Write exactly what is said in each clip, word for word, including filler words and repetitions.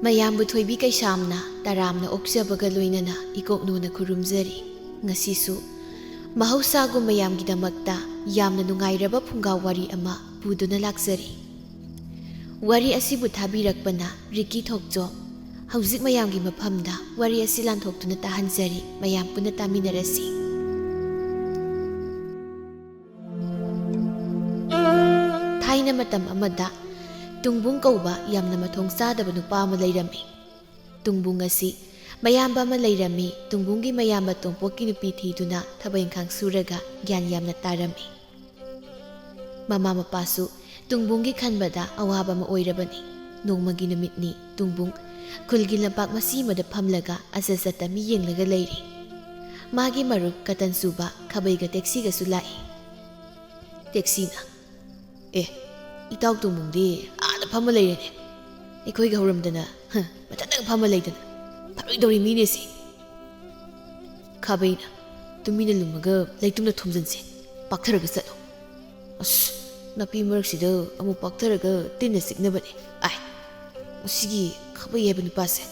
ꯃꯌꯥꯝꯕꯨ ꯊꯣꯏꯕꯤ ꯀꯩꯁꯥꯝꯅ ꯇꯔꯥꯝꯅ ꯑꯣꯛꯆꯕꯒ ꯂꯣꯏꯅꯅ ꯏꯀꯣꯛꯅꯨꯅ ꯈꯨꯔꯨꯝꯖꯔꯤ꯫ ꯉꯁꯤꯁꯨ ꯃꯍꯧꯁꯥꯒꯨꯝ ꯃꯌꯥꯝꯒꯤꯗꯃꯛꯇ ꯌꯥꯝꯅ ꯅꯨꯡꯉꯥꯏꯔꯕ ꯐꯨꯡꯒꯥ ꯋꯥꯔꯤ ꯑꯃ ꯄꯨꯗꯨꯅ ꯂꯥꯛꯆꯔꯤ꯫ ꯋꯥꯔꯤ ꯑꯁꯤꯕꯨ ꯊꯥꯕꯤꯔꯛꯄꯅ ꯔꯤꯀꯤ ꯊꯣꯛꯆꯣꯝ꯫ ꯍꯧꯖꯤꯛ ꯃꯌꯥꯝꯒꯤ ꯃꯐꯝꯗ ꯋꯥꯔꯤ ꯑꯁꯤ ꯂꯥꯟꯊꯣꯛꯇꯨꯅ ꯇꯥꯍꯟꯖꯔꯤ, ꯃꯌꯥꯝ ꯄꯨꯟꯅ ꯇꯥꯃꯤꯟꯅꯔꯁꯤ꯫ ꯊꯥꯏꯅ ꯃꯇꯝ ꯑꯃꯗ ꯇꯨꯡꯕꯨꯡ ꯀꯧꯕ ꯌꯥꯝꯅ ꯃꯊꯣꯡ ꯆꯥꯗꯕ ꯅꯨꯄꯥ ꯑꯃ ꯂꯩꯔꯝꯃꯤ꯫ ꯇꯨꯡꯕꯨꯡ ꯑꯁꯤ ꯃꯌꯥꯝꯕ ꯑꯃ ꯂꯩꯔꯝꯃꯤ꯫ ꯇꯨꯡꯕꯨꯡꯒꯤ ꯃꯌꯥꯝꯕ ꯇꯣꯝꯄꯣꯛꯀꯤ ꯅꯨꯄꯤ ꯊꯤꯗꯨꯅ ꯊꯕꯛ ꯏꯪꯈꯥꯡ ꯁꯨꯔꯒ ꯒ꯭ꯌꯥꯟ ꯌꯥꯝꯅ ꯇꯥꯔꯝꯃꯤ꯫ ꯃꯃꯥ ꯃꯄꯥꯁꯨ ꯇꯨꯡꯕꯨꯡꯒꯤ ꯈꯟꯕꯗ ꯑꯋꯥꯕ ꯑꯃ ꯑꯣꯏꯔꯕꯅꯤ꯫ ꯅꯣꯡꯃꯒꯤ ꯅꯨꯃꯤꯠꯅꯤ꯫ ꯇꯨꯡꯕꯨꯡ ꯈꯨꯜꯒꯤ ꯂꯝꯄꯥꯛ ꯃꯆꯤ ꯑꯃꯗ ꯐꯝꯂꯒ ꯑꯖꯠ ꯑꯖꯠꯇ ꯃꯤ ꯌꯦꯡꯂꯒ ꯂꯩꯔꯤ꯫ ꯃꯥꯒꯤ ꯃꯔꯨꯞ ꯀꯇꯟ ꯁꯨꯕ ꯈꯥꯕꯩꯒ ꯇꯦꯛꯁꯤꯒꯁꯨ ꯂꯥꯛꯏ꯫ ꯇꯦꯛꯁꯤꯅ, "ꯑꯦ, ꯏꯇꯥꯎ ꯇꯣꯡꯕꯨꯡꯗꯤ ꯑꯥꯗ ꯐꯝꯃ ꯂꯩꯔꯦꯅꯦ꯫ ꯑꯩꯈꯣꯏꯒ ꯍꯧꯔꯝꯗꯅ, ꯍ, ꯃꯊꯟꯇꯒ ꯐꯝꯃ ꯂꯩꯗꯅ꯫ ꯐꯔꯣꯏꯗꯧꯔꯤ ꯃꯤꯅꯦ ꯁꯤ꯫" ꯈꯥꯕꯩꯅ, "ꯇꯨꯃꯤꯟꯅ ꯂꯨꯝꯃꯒ ꯂꯩꯇꯨꯝꯅ ꯊꯣꯝꯖꯤꯟꯁꯦ꯫ ꯄꯥꯛꯊꯔꯒ ꯆꯠꯂꯣ꯫ ꯑꯁ, ꯅꯥꯄꯤ ꯃꯔꯛꯁꯤꯗ ꯑꯃꯨꯛ ꯄꯥꯛꯊꯔꯒ ꯇꯤꯟꯅ ꯆꯤꯛꯅꯕꯅꯦ꯫ ꯑꯥꯏ, ꯃꯁꯤꯒꯤ ꯈꯥꯕꯩ ꯍꯥꯏꯕ ꯅꯨꯄꯥꯁꯦ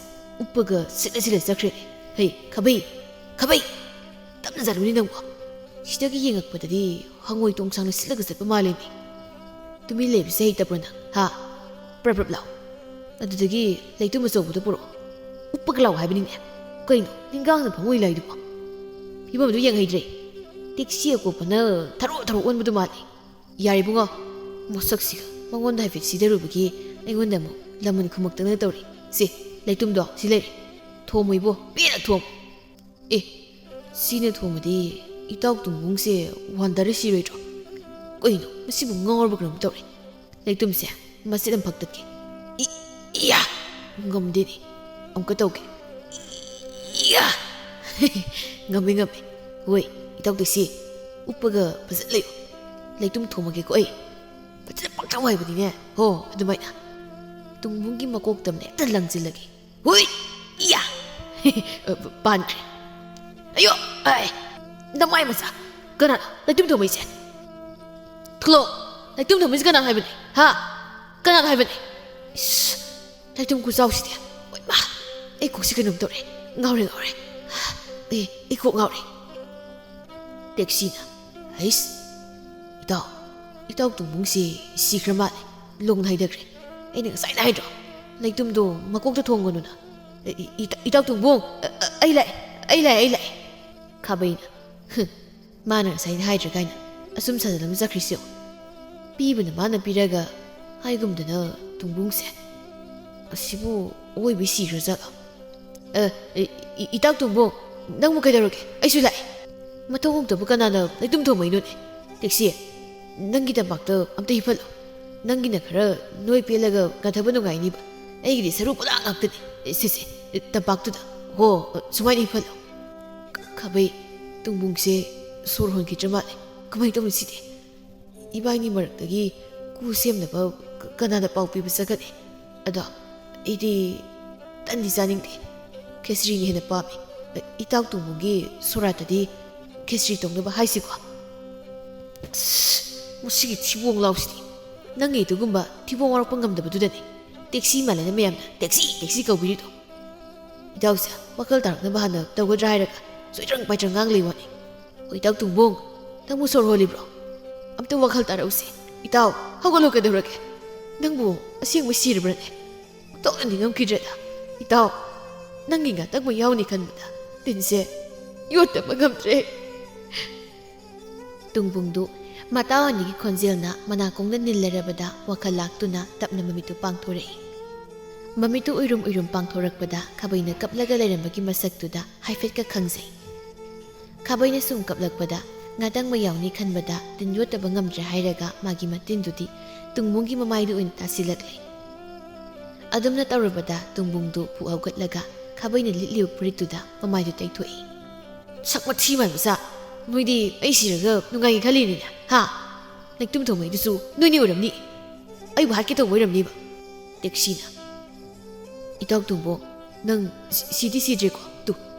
ꯎꯞꯄꯒ ꯁꯤꯠꯂ ꯁꯤꯠꯂ ꯆꯠꯈ꯭ꯔꯦꯅꯦ꯫ ꯍꯩ, ꯈꯥꯕꯩ, ꯈꯥꯕꯩ, ꯇꯞꯅ ꯆꯠꯂꯨꯅꯦ ꯅꯪꯕꯣ꯫ ꯁꯤꯗꯒꯤ ꯌꯦꯡꯉꯛꯄꯗꯗꯤ ꯍꯪꯉꯣꯏ ꯇꯣꯡꯁꯥꯡꯅ ꯁꯤꯠꯂꯒ ꯆꯠꯄ ꯃꯥꯜꯂꯦꯅꯦ꯫ ꯇꯨꯃꯤꯟ ꯂꯩꯕꯁꯦ ꯍꯩꯇꯕ꯭ꯔꯣ ꯅꯪ, ꯍꯥ? ꯄ꯭ꯔꯞ ꯄ꯭ꯔꯞ ꯂꯥꯎ꯫ ꯑꯗꯨꯗꯒꯤ ꯂꯩꯇꯨꯝ ꯑꯆꯧꯕꯗꯣ ꯄꯨꯔꯛꯑꯣ꯫ ꯎꯞꯄꯒ ꯂꯥꯎ ꯍꯥꯏꯕꯅꯤꯅꯦ꯫ ꯀꯩꯅꯣ, ꯅꯤꯡꯒꯥꯡꯅ ꯐꯃꯨꯡ ꯂꯥꯏꯗꯨꯕꯣ? ꯐꯤꯕꯝꯗꯨ ꯌꯦꯡꯍꯩꯗ꯭ꯔꯦ꯫ ꯇꯦꯛꯁꯤ ꯑꯀꯣꯞꯄꯅ ꯊꯔꯣ ꯊꯔꯣ ꯑꯣꯟꯕꯗꯨ ꯃꯥꯜꯂꯤ꯫ ꯌꯥꯔꯦ ꯏꯕꯨꯡꯉꯣ, ꯃꯁꯛꯁꯤꯒ ꯃꯉꯣꯟꯗ ꯍꯥꯏꯐꯦꯠ ꯁꯤꯗꯔꯨꯕꯒꯤ ꯑꯩꯉꯣꯟꯗ ꯑꯃꯨꯛ ꯂꯃꯟ ꯈꯨꯝꯃꯛꯇꯅ ꯇꯧꯔꯤ꯫ ꯁꯤ, ꯂꯩꯇꯨꯝꯗꯣ ꯁꯤ ꯂꯩꯔꯦ꯫ ꯊꯣꯝꯃꯨ ꯏꯕꯣ, ꯄꯦꯟꯅ ꯊꯣꯝꯃꯨ꯫ ꯑꯦ, ꯁꯤꯅ ꯊꯣꯝꯃꯗꯤ ꯏꯇꯥꯎ ꯇꯨꯡꯕꯨꯡꯁꯦ ꯋꯥꯟꯗꯔ ꯁꯤꯔꯣꯏꯗ꯭ꯔꯣ? ꯀꯩꯅꯣ, ꯃꯁꯤꯕꯨ ꯉꯥꯎꯔꯕ ꯀꯩꯅꯣꯝ ꯇꯧꯔꯦ꯫ ꯂꯩꯇꯨꯝꯁꯦ ꯃꯆꯦꯠ ꯑꯃ ꯐꯛꯇꯠꯀꯦ꯫ ꯏ-, ꯏꯌꯥ! ꯉꯝꯗꯦꯅꯦ꯫ ꯑꯃꯨꯛꯀ ꯇꯧꯒꯦ꯫ ꯏꯌꯥ! ꯉꯝꯃꯦ, ꯉꯝꯃꯦ꯫ ꯍꯣꯏ, ꯏꯇꯥꯎ ꯇꯦꯛꯁꯤ, ꯎꯞꯄꯒ ꯐꯖꯅ ꯂꯩꯌꯨ꯫ ꯂꯩꯇꯨꯝ ꯊꯣꯝꯃꯒꯦꯀꯣ ꯑꯩ꯫ ꯐꯖꯅ ꯄꯪꯊꯥꯎ ꯍꯥꯏꯕꯅꯤꯅꯦ꯫ ꯍꯣ, ꯑꯗꯨꯃꯥꯏꯅ꯫ ꯇꯨꯡꯕꯨꯡꯒꯤ ꯃꯀꯣꯛꯇꯝꯅ ꯍꯦꯛꯇ ꯂꯪꯁꯤꯜꯂꯒꯦ꯫ ꯍꯨꯏ! ꯏꯌꯥ! ꯄꯥꯟꯈ꯭ꯔꯦ꯫ ꯑꯌꯣ! ꯑꯥꯏ! ꯅꯃꯥꯏ ꯃꯆꯥ! ꯀꯅꯥꯅꯣ ꯂꯩꯇꯨꯝ ꯊꯣꯝꯃꯛꯏꯁꯦ? ꯊꯣꯛꯂꯛꯑꯣ! ꯂꯩꯇꯨꯝ ꯊꯣꯝꯃꯛꯏꯁꯦ ꯀꯅꯥꯅꯣ ꯍꯥꯏꯕꯅꯦ? ꯍꯥ? ꯀꯅꯥꯅꯣ ꯍꯥꯏꯕꯅꯦ? ꯏꯁ! ꯂꯩꯇꯨꯝ ꯈꯨꯆꯥꯎꯁꯤꯗꯤ꯫ ꯑꯣꯏ ꯃꯥ! ꯑꯩ ꯀꯣꯛꯁꯤ ꯀꯩꯅꯣꯝ ꯇꯧꯔꯦ꯫ ꯉꯥꯎꯔꯦ, ꯉꯥꯎꯔꯦ꯫ ꯑꯦ, ꯑꯩ ꯀꯣꯛ ꯉꯥꯎꯔꯦ꯫ ꯇꯦꯛꯁꯤꯅ, "ꯍꯩꯁ, ꯏꯇꯥꯎ, ꯏꯇꯥꯎ ꯇꯣꯡꯕꯨꯡꯁꯤ ꯁꯤꯈ꯭ꯔ ꯃꯥꯜꯂꯦ꯫ ꯂꯣꯡꯅ ꯍꯩꯊꯈ꯭ꯔꯦ꯫ ꯑꯩꯅ ꯉꯁꯥꯏꯅ ꯍꯥꯏꯗ꯭ꯔꯣ? ꯂꯩꯇꯨꯝꯗꯣ ꯃꯀꯣꯛꯇ ꯊꯣꯡꯒꯅꯨꯅ꯫ ꯏ-, ꯏ-, ꯏꯇꯥꯎ ꯇꯣꯡꯕꯨꯡ, ꯑ-, ꯑ-, ꯑꯩ ꯂꯥꯛꯑꯦ, ꯑꯩ ꯂꯥꯛꯑꯦ, ꯑꯩ ꯂꯥꯛꯑꯦ"꯫ ꯈꯥꯕꯩꯅ, "ꯍꯨꯝ, ꯃꯥꯅ ꯉꯁꯥꯏꯅ ꯍꯥꯏꯗ꯭ꯔ ꯀꯥꯏꯅ ꯑꯁꯨꯝ ꯁꯥꯖꯜꯂꯝ ꯆꯠꯈ꯭ꯔꯤꯁꯤ ꯌꯦꯡꯉꯨ꯫ ꯄꯤꯕꯅ ꯃꯥꯅ ꯄꯤꯔꯒ ꯍꯥꯏꯒꯨꯝꯗꯅ ꯇꯣꯡꯕꯨꯡꯁꯦ꯫ ꯑꯁꯤꯕꯨ ꯑꯋꯣꯏꯕꯩ ꯁꯤꯈ꯭ꯔ ꯖꯥꯠꯂꯣ? ꯑ, ꯏ-, ꯏ-, ꯏꯇꯥꯎ ꯇꯣꯡꯕꯨꯡ, ꯅꯪꯕꯨ ꯀꯩꯗꯧꯔꯒꯦ? ꯑꯩꯁꯨ ꯂꯥꯛꯑꯦ꯫ ꯃꯇꯧ ꯎꯛꯇꯕ ꯀꯅꯥꯅ ꯂꯩꯇꯨꯝ ꯊꯣꯡꯕꯩꯅꯣꯅꯦ? ꯇꯦꯛꯁꯤ, ꯅꯪꯒꯤ ꯇꯝꯄꯥꯛꯇ ꯑꯝꯇ ꯍꯤꯞꯍꯜꯂꯣ꯫ ꯅꯪꯒꯤꯅ ꯈꯔ ꯅꯣꯏ ꯄꯦꯜꯂꯒ ꯀꯟꯊꯕ ꯅꯨꯡꯉꯥꯏꯅꯤꯕ꯫ ꯑꯩꯒꯤꯗꯤ ꯁꯔꯨ ꯄꯨꯂꯥ ꯉꯥꯛꯇꯅꯤ꯫ ꯁꯦ, ꯁꯦ, ꯇꯝꯄꯥꯛꯇꯨꯗ꯫ ꯍꯣ, ꯁꯨꯃꯥꯏꯅ ꯍꯤꯞꯍꯜꯂꯣ"꯫ ꯈꯥꯕꯩ, ꯇꯣꯡꯕꯨꯡꯁꯦ ꯁꯣꯔ ꯍꯣꯟꯈꯤꯗ꯭ꯔ ꯃꯥꯜꯂꯦ꯫ ꯀꯃꯥꯏꯅ ꯇꯧꯅꯤ ꯁꯤꯗꯤ? ꯏꯕꯥꯏꯅꯤ ꯃꯔꯛꯇꯒꯤ ꯀꯨ ꯁꯦꯝꯅꯕ ꯀ-, ꯀꯅꯥꯗ ꯄꯥꯎ ꯄꯤꯕ ꯆꯠꯀꯅꯤ? ꯑꯗꯣ ꯑꯩꯗꯤ ꯇꯟꯗꯤ ꯆꯥꯅꯤꯡꯗꯦ꯫ ꯈꯦꯆ꯭ꯔꯤꯅ ꯍꯦꯟꯅ ꯄꯥꯝꯃꯤ꯫ ꯏꯇꯥꯎ ꯇꯣꯡꯕꯨꯡꯒꯤ ꯁꯣꯔꯥꯠꯇꯗꯤ ꯈꯦꯆ꯭ꯔꯤ ꯇꯧꯅꯕ ꯍꯥꯏꯁꯤꯀꯣ꯫ ꯑꯁ, ꯃꯁꯤꯒꯤ ꯊꯤꯕꯣꯡ ꯂꯥꯎꯁꯤꯗꯤ꯫ ꯅꯪꯒꯤ ꯑꯗꯨꯒꯨꯝꯕ ꯊꯤꯕꯣꯡ ꯋꯥꯔꯛꯄ ꯉꯝꯗꯕꯗꯨꯗꯅꯦ ꯇꯦꯛꯁꯤ ꯃꯥꯜꯂꯦꯅ ꯃꯌꯥꯝꯅ ꯇꯦꯛꯁꯤ, ꯇꯦꯛꯁꯤ ꯀꯧꯕꯤꯔꯤꯗꯣ꯫ ꯏꯇꯥꯎꯁꯦ ꯋꯥꯈꯜ ꯇꯥꯔꯛꯅꯕ ꯍꯥꯟꯅ ꯇꯧꯒꯗ꯭ꯔꯥ ꯍꯥꯏꯔꯒ ꯆꯣꯏꯗ꯭ꯔꯪ ꯄꯥꯏꯗ꯭ꯔꯪ ꯉꯥꯡ ꯂꯩ ꯋꯥꯅꯤ꯫ ꯑꯣ, ꯏꯇꯥꯎ ꯇꯣꯡꯕꯨꯡ, ꯅꯪꯕꯨ ꯁꯣꯔ ꯍꯣꯜꯂꯤꯕ꯭ꯔꯣ? ꯑꯝꯇ ꯋꯥꯈꯜ ꯇꯥꯔꯛꯎꯁꯦ꯫ ꯏꯇꯥꯎ, ꯍꯧꯒꯠꯂꯣ, ꯀꯩꯗꯧꯔꯒꯦ? ꯅꯪꯕꯨ ꯑꯁꯦꯡꯕ ꯁꯤꯔꯕ꯭ꯔꯅꯦ? ꯑꯣꯟꯊꯣꯛꯅꯗꯤ ꯉꯝꯈꯤꯗ꯭ꯔꯦꯗ꯫ ꯏꯇꯥꯎ, ꯅꯪꯒꯤ ꯉꯥꯛꯇꯪꯕꯨ ꯌꯥꯎꯅꯤ ꯈꯟꯕꯗ ꯇꯤꯟꯁꯦ ꯌꯣꯠꯇꯕ ꯉꯝꯗ꯭ꯔꯦ꯫ ꯇꯣꯡꯕꯨꯡꯗꯨ ꯃꯇꯥꯎ ꯑꯅꯤꯒꯤ ꯈꯣꯟꯖꯦꯜꯅ ꯃꯅꯥꯀꯣꯡꯗ ꯅꯤꯜꯂꯔꯕꯗ ꯋꯥꯈꯜ ꯂꯥꯛꯇꯨꯅ ꯇꯞꯅ ꯃꯃꯤꯠꯇꯨ ꯄꯥꯡꯊꯣꯔꯛꯏ꯫ ꯃꯃꯤꯠꯇꯨ ꯎꯏꯔꯨꯝ ꯎꯏꯔꯨꯝ ꯄꯥꯡꯊꯣꯔꯛꯄꯗ ꯈꯥꯕꯩꯅ ꯀꯞꯂꯒ ꯂꯩꯔꯝꯕꯒꯤ ꯃꯁꯛꯇꯨꯗ ꯍꯥꯏꯐꯦꯠꯀ ꯈꯪꯖꯩ꯫ ꯈꯥꯕꯩꯅ ꯁꯨꯝ ꯀꯞꯂꯛꯄꯗ ꯉꯥꯇꯪ ꯃꯌꯥꯎꯅꯤ ꯈꯟꯕꯗ ꯇꯤꯟ ꯌꯣꯠꯇꯕ ꯉꯝꯗ꯭ꯔꯦ ꯍꯥꯏꯔꯒ ꯃꯥꯒꯤ ꯃꯇꯤꯟꯗꯨꯗꯤ ꯇꯣꯡꯕꯨꯡꯒꯤ ꯃꯃꯥꯏꯗ ꯑꯣꯏꯅ ꯇꯥꯁꯤꯜꯂꯛꯂꯦ꯫ ꯑꯗꯨꯝꯅ ꯇꯧꯔꯕꯗ ꯇꯣꯡꯕꯨꯡꯗꯨ ꯄꯨꯛ ꯍꯧꯒꯠꯂꯒ ꯈꯥꯕꯩꯅ ꯂꯤꯠꯂꯤꯕ ꯐꯨꯔꯤꯠꯇꯨꯗ ꯃꯃꯥꯏꯗꯨ ꯇꯩꯊꯣꯛꯏ꯫ ꯁꯛ ꯃꯊꯤ ꯃꯥꯟꯕ ꯃꯆꯥ! ꯅꯣꯏꯗꯤ ꯑꯩ ꯁꯤꯔꯒ ꯅꯨꯡꯉꯥꯏꯒꯦ ꯈꯜꯂꯤꯅꯤꯅꯦ, ꯍꯥ? ꯂꯩꯇꯨꯝ ꯊꯣꯡꯉꯩꯗꯨꯁꯨ ꯅꯣꯏꯅꯤ ꯑꯣꯏꯔꯝꯅꯤ꯫ ꯑꯩꯕꯨ ꯍꯥꯠꯀꯦ ꯇꯧꯕ ꯑꯣꯏꯔꯝꯅꯤꯕ꯫ ꯇꯦꯛꯁꯤꯅ, "ꯏꯇꯥꯎ ꯇꯣꯡꯕꯨꯡ, ꯅꯪ ꯁꯤ-, ꯁꯤꯗꯤ ꯁꯤꯗ꯭ꯔꯦꯀꯣ? ꯇꯨ,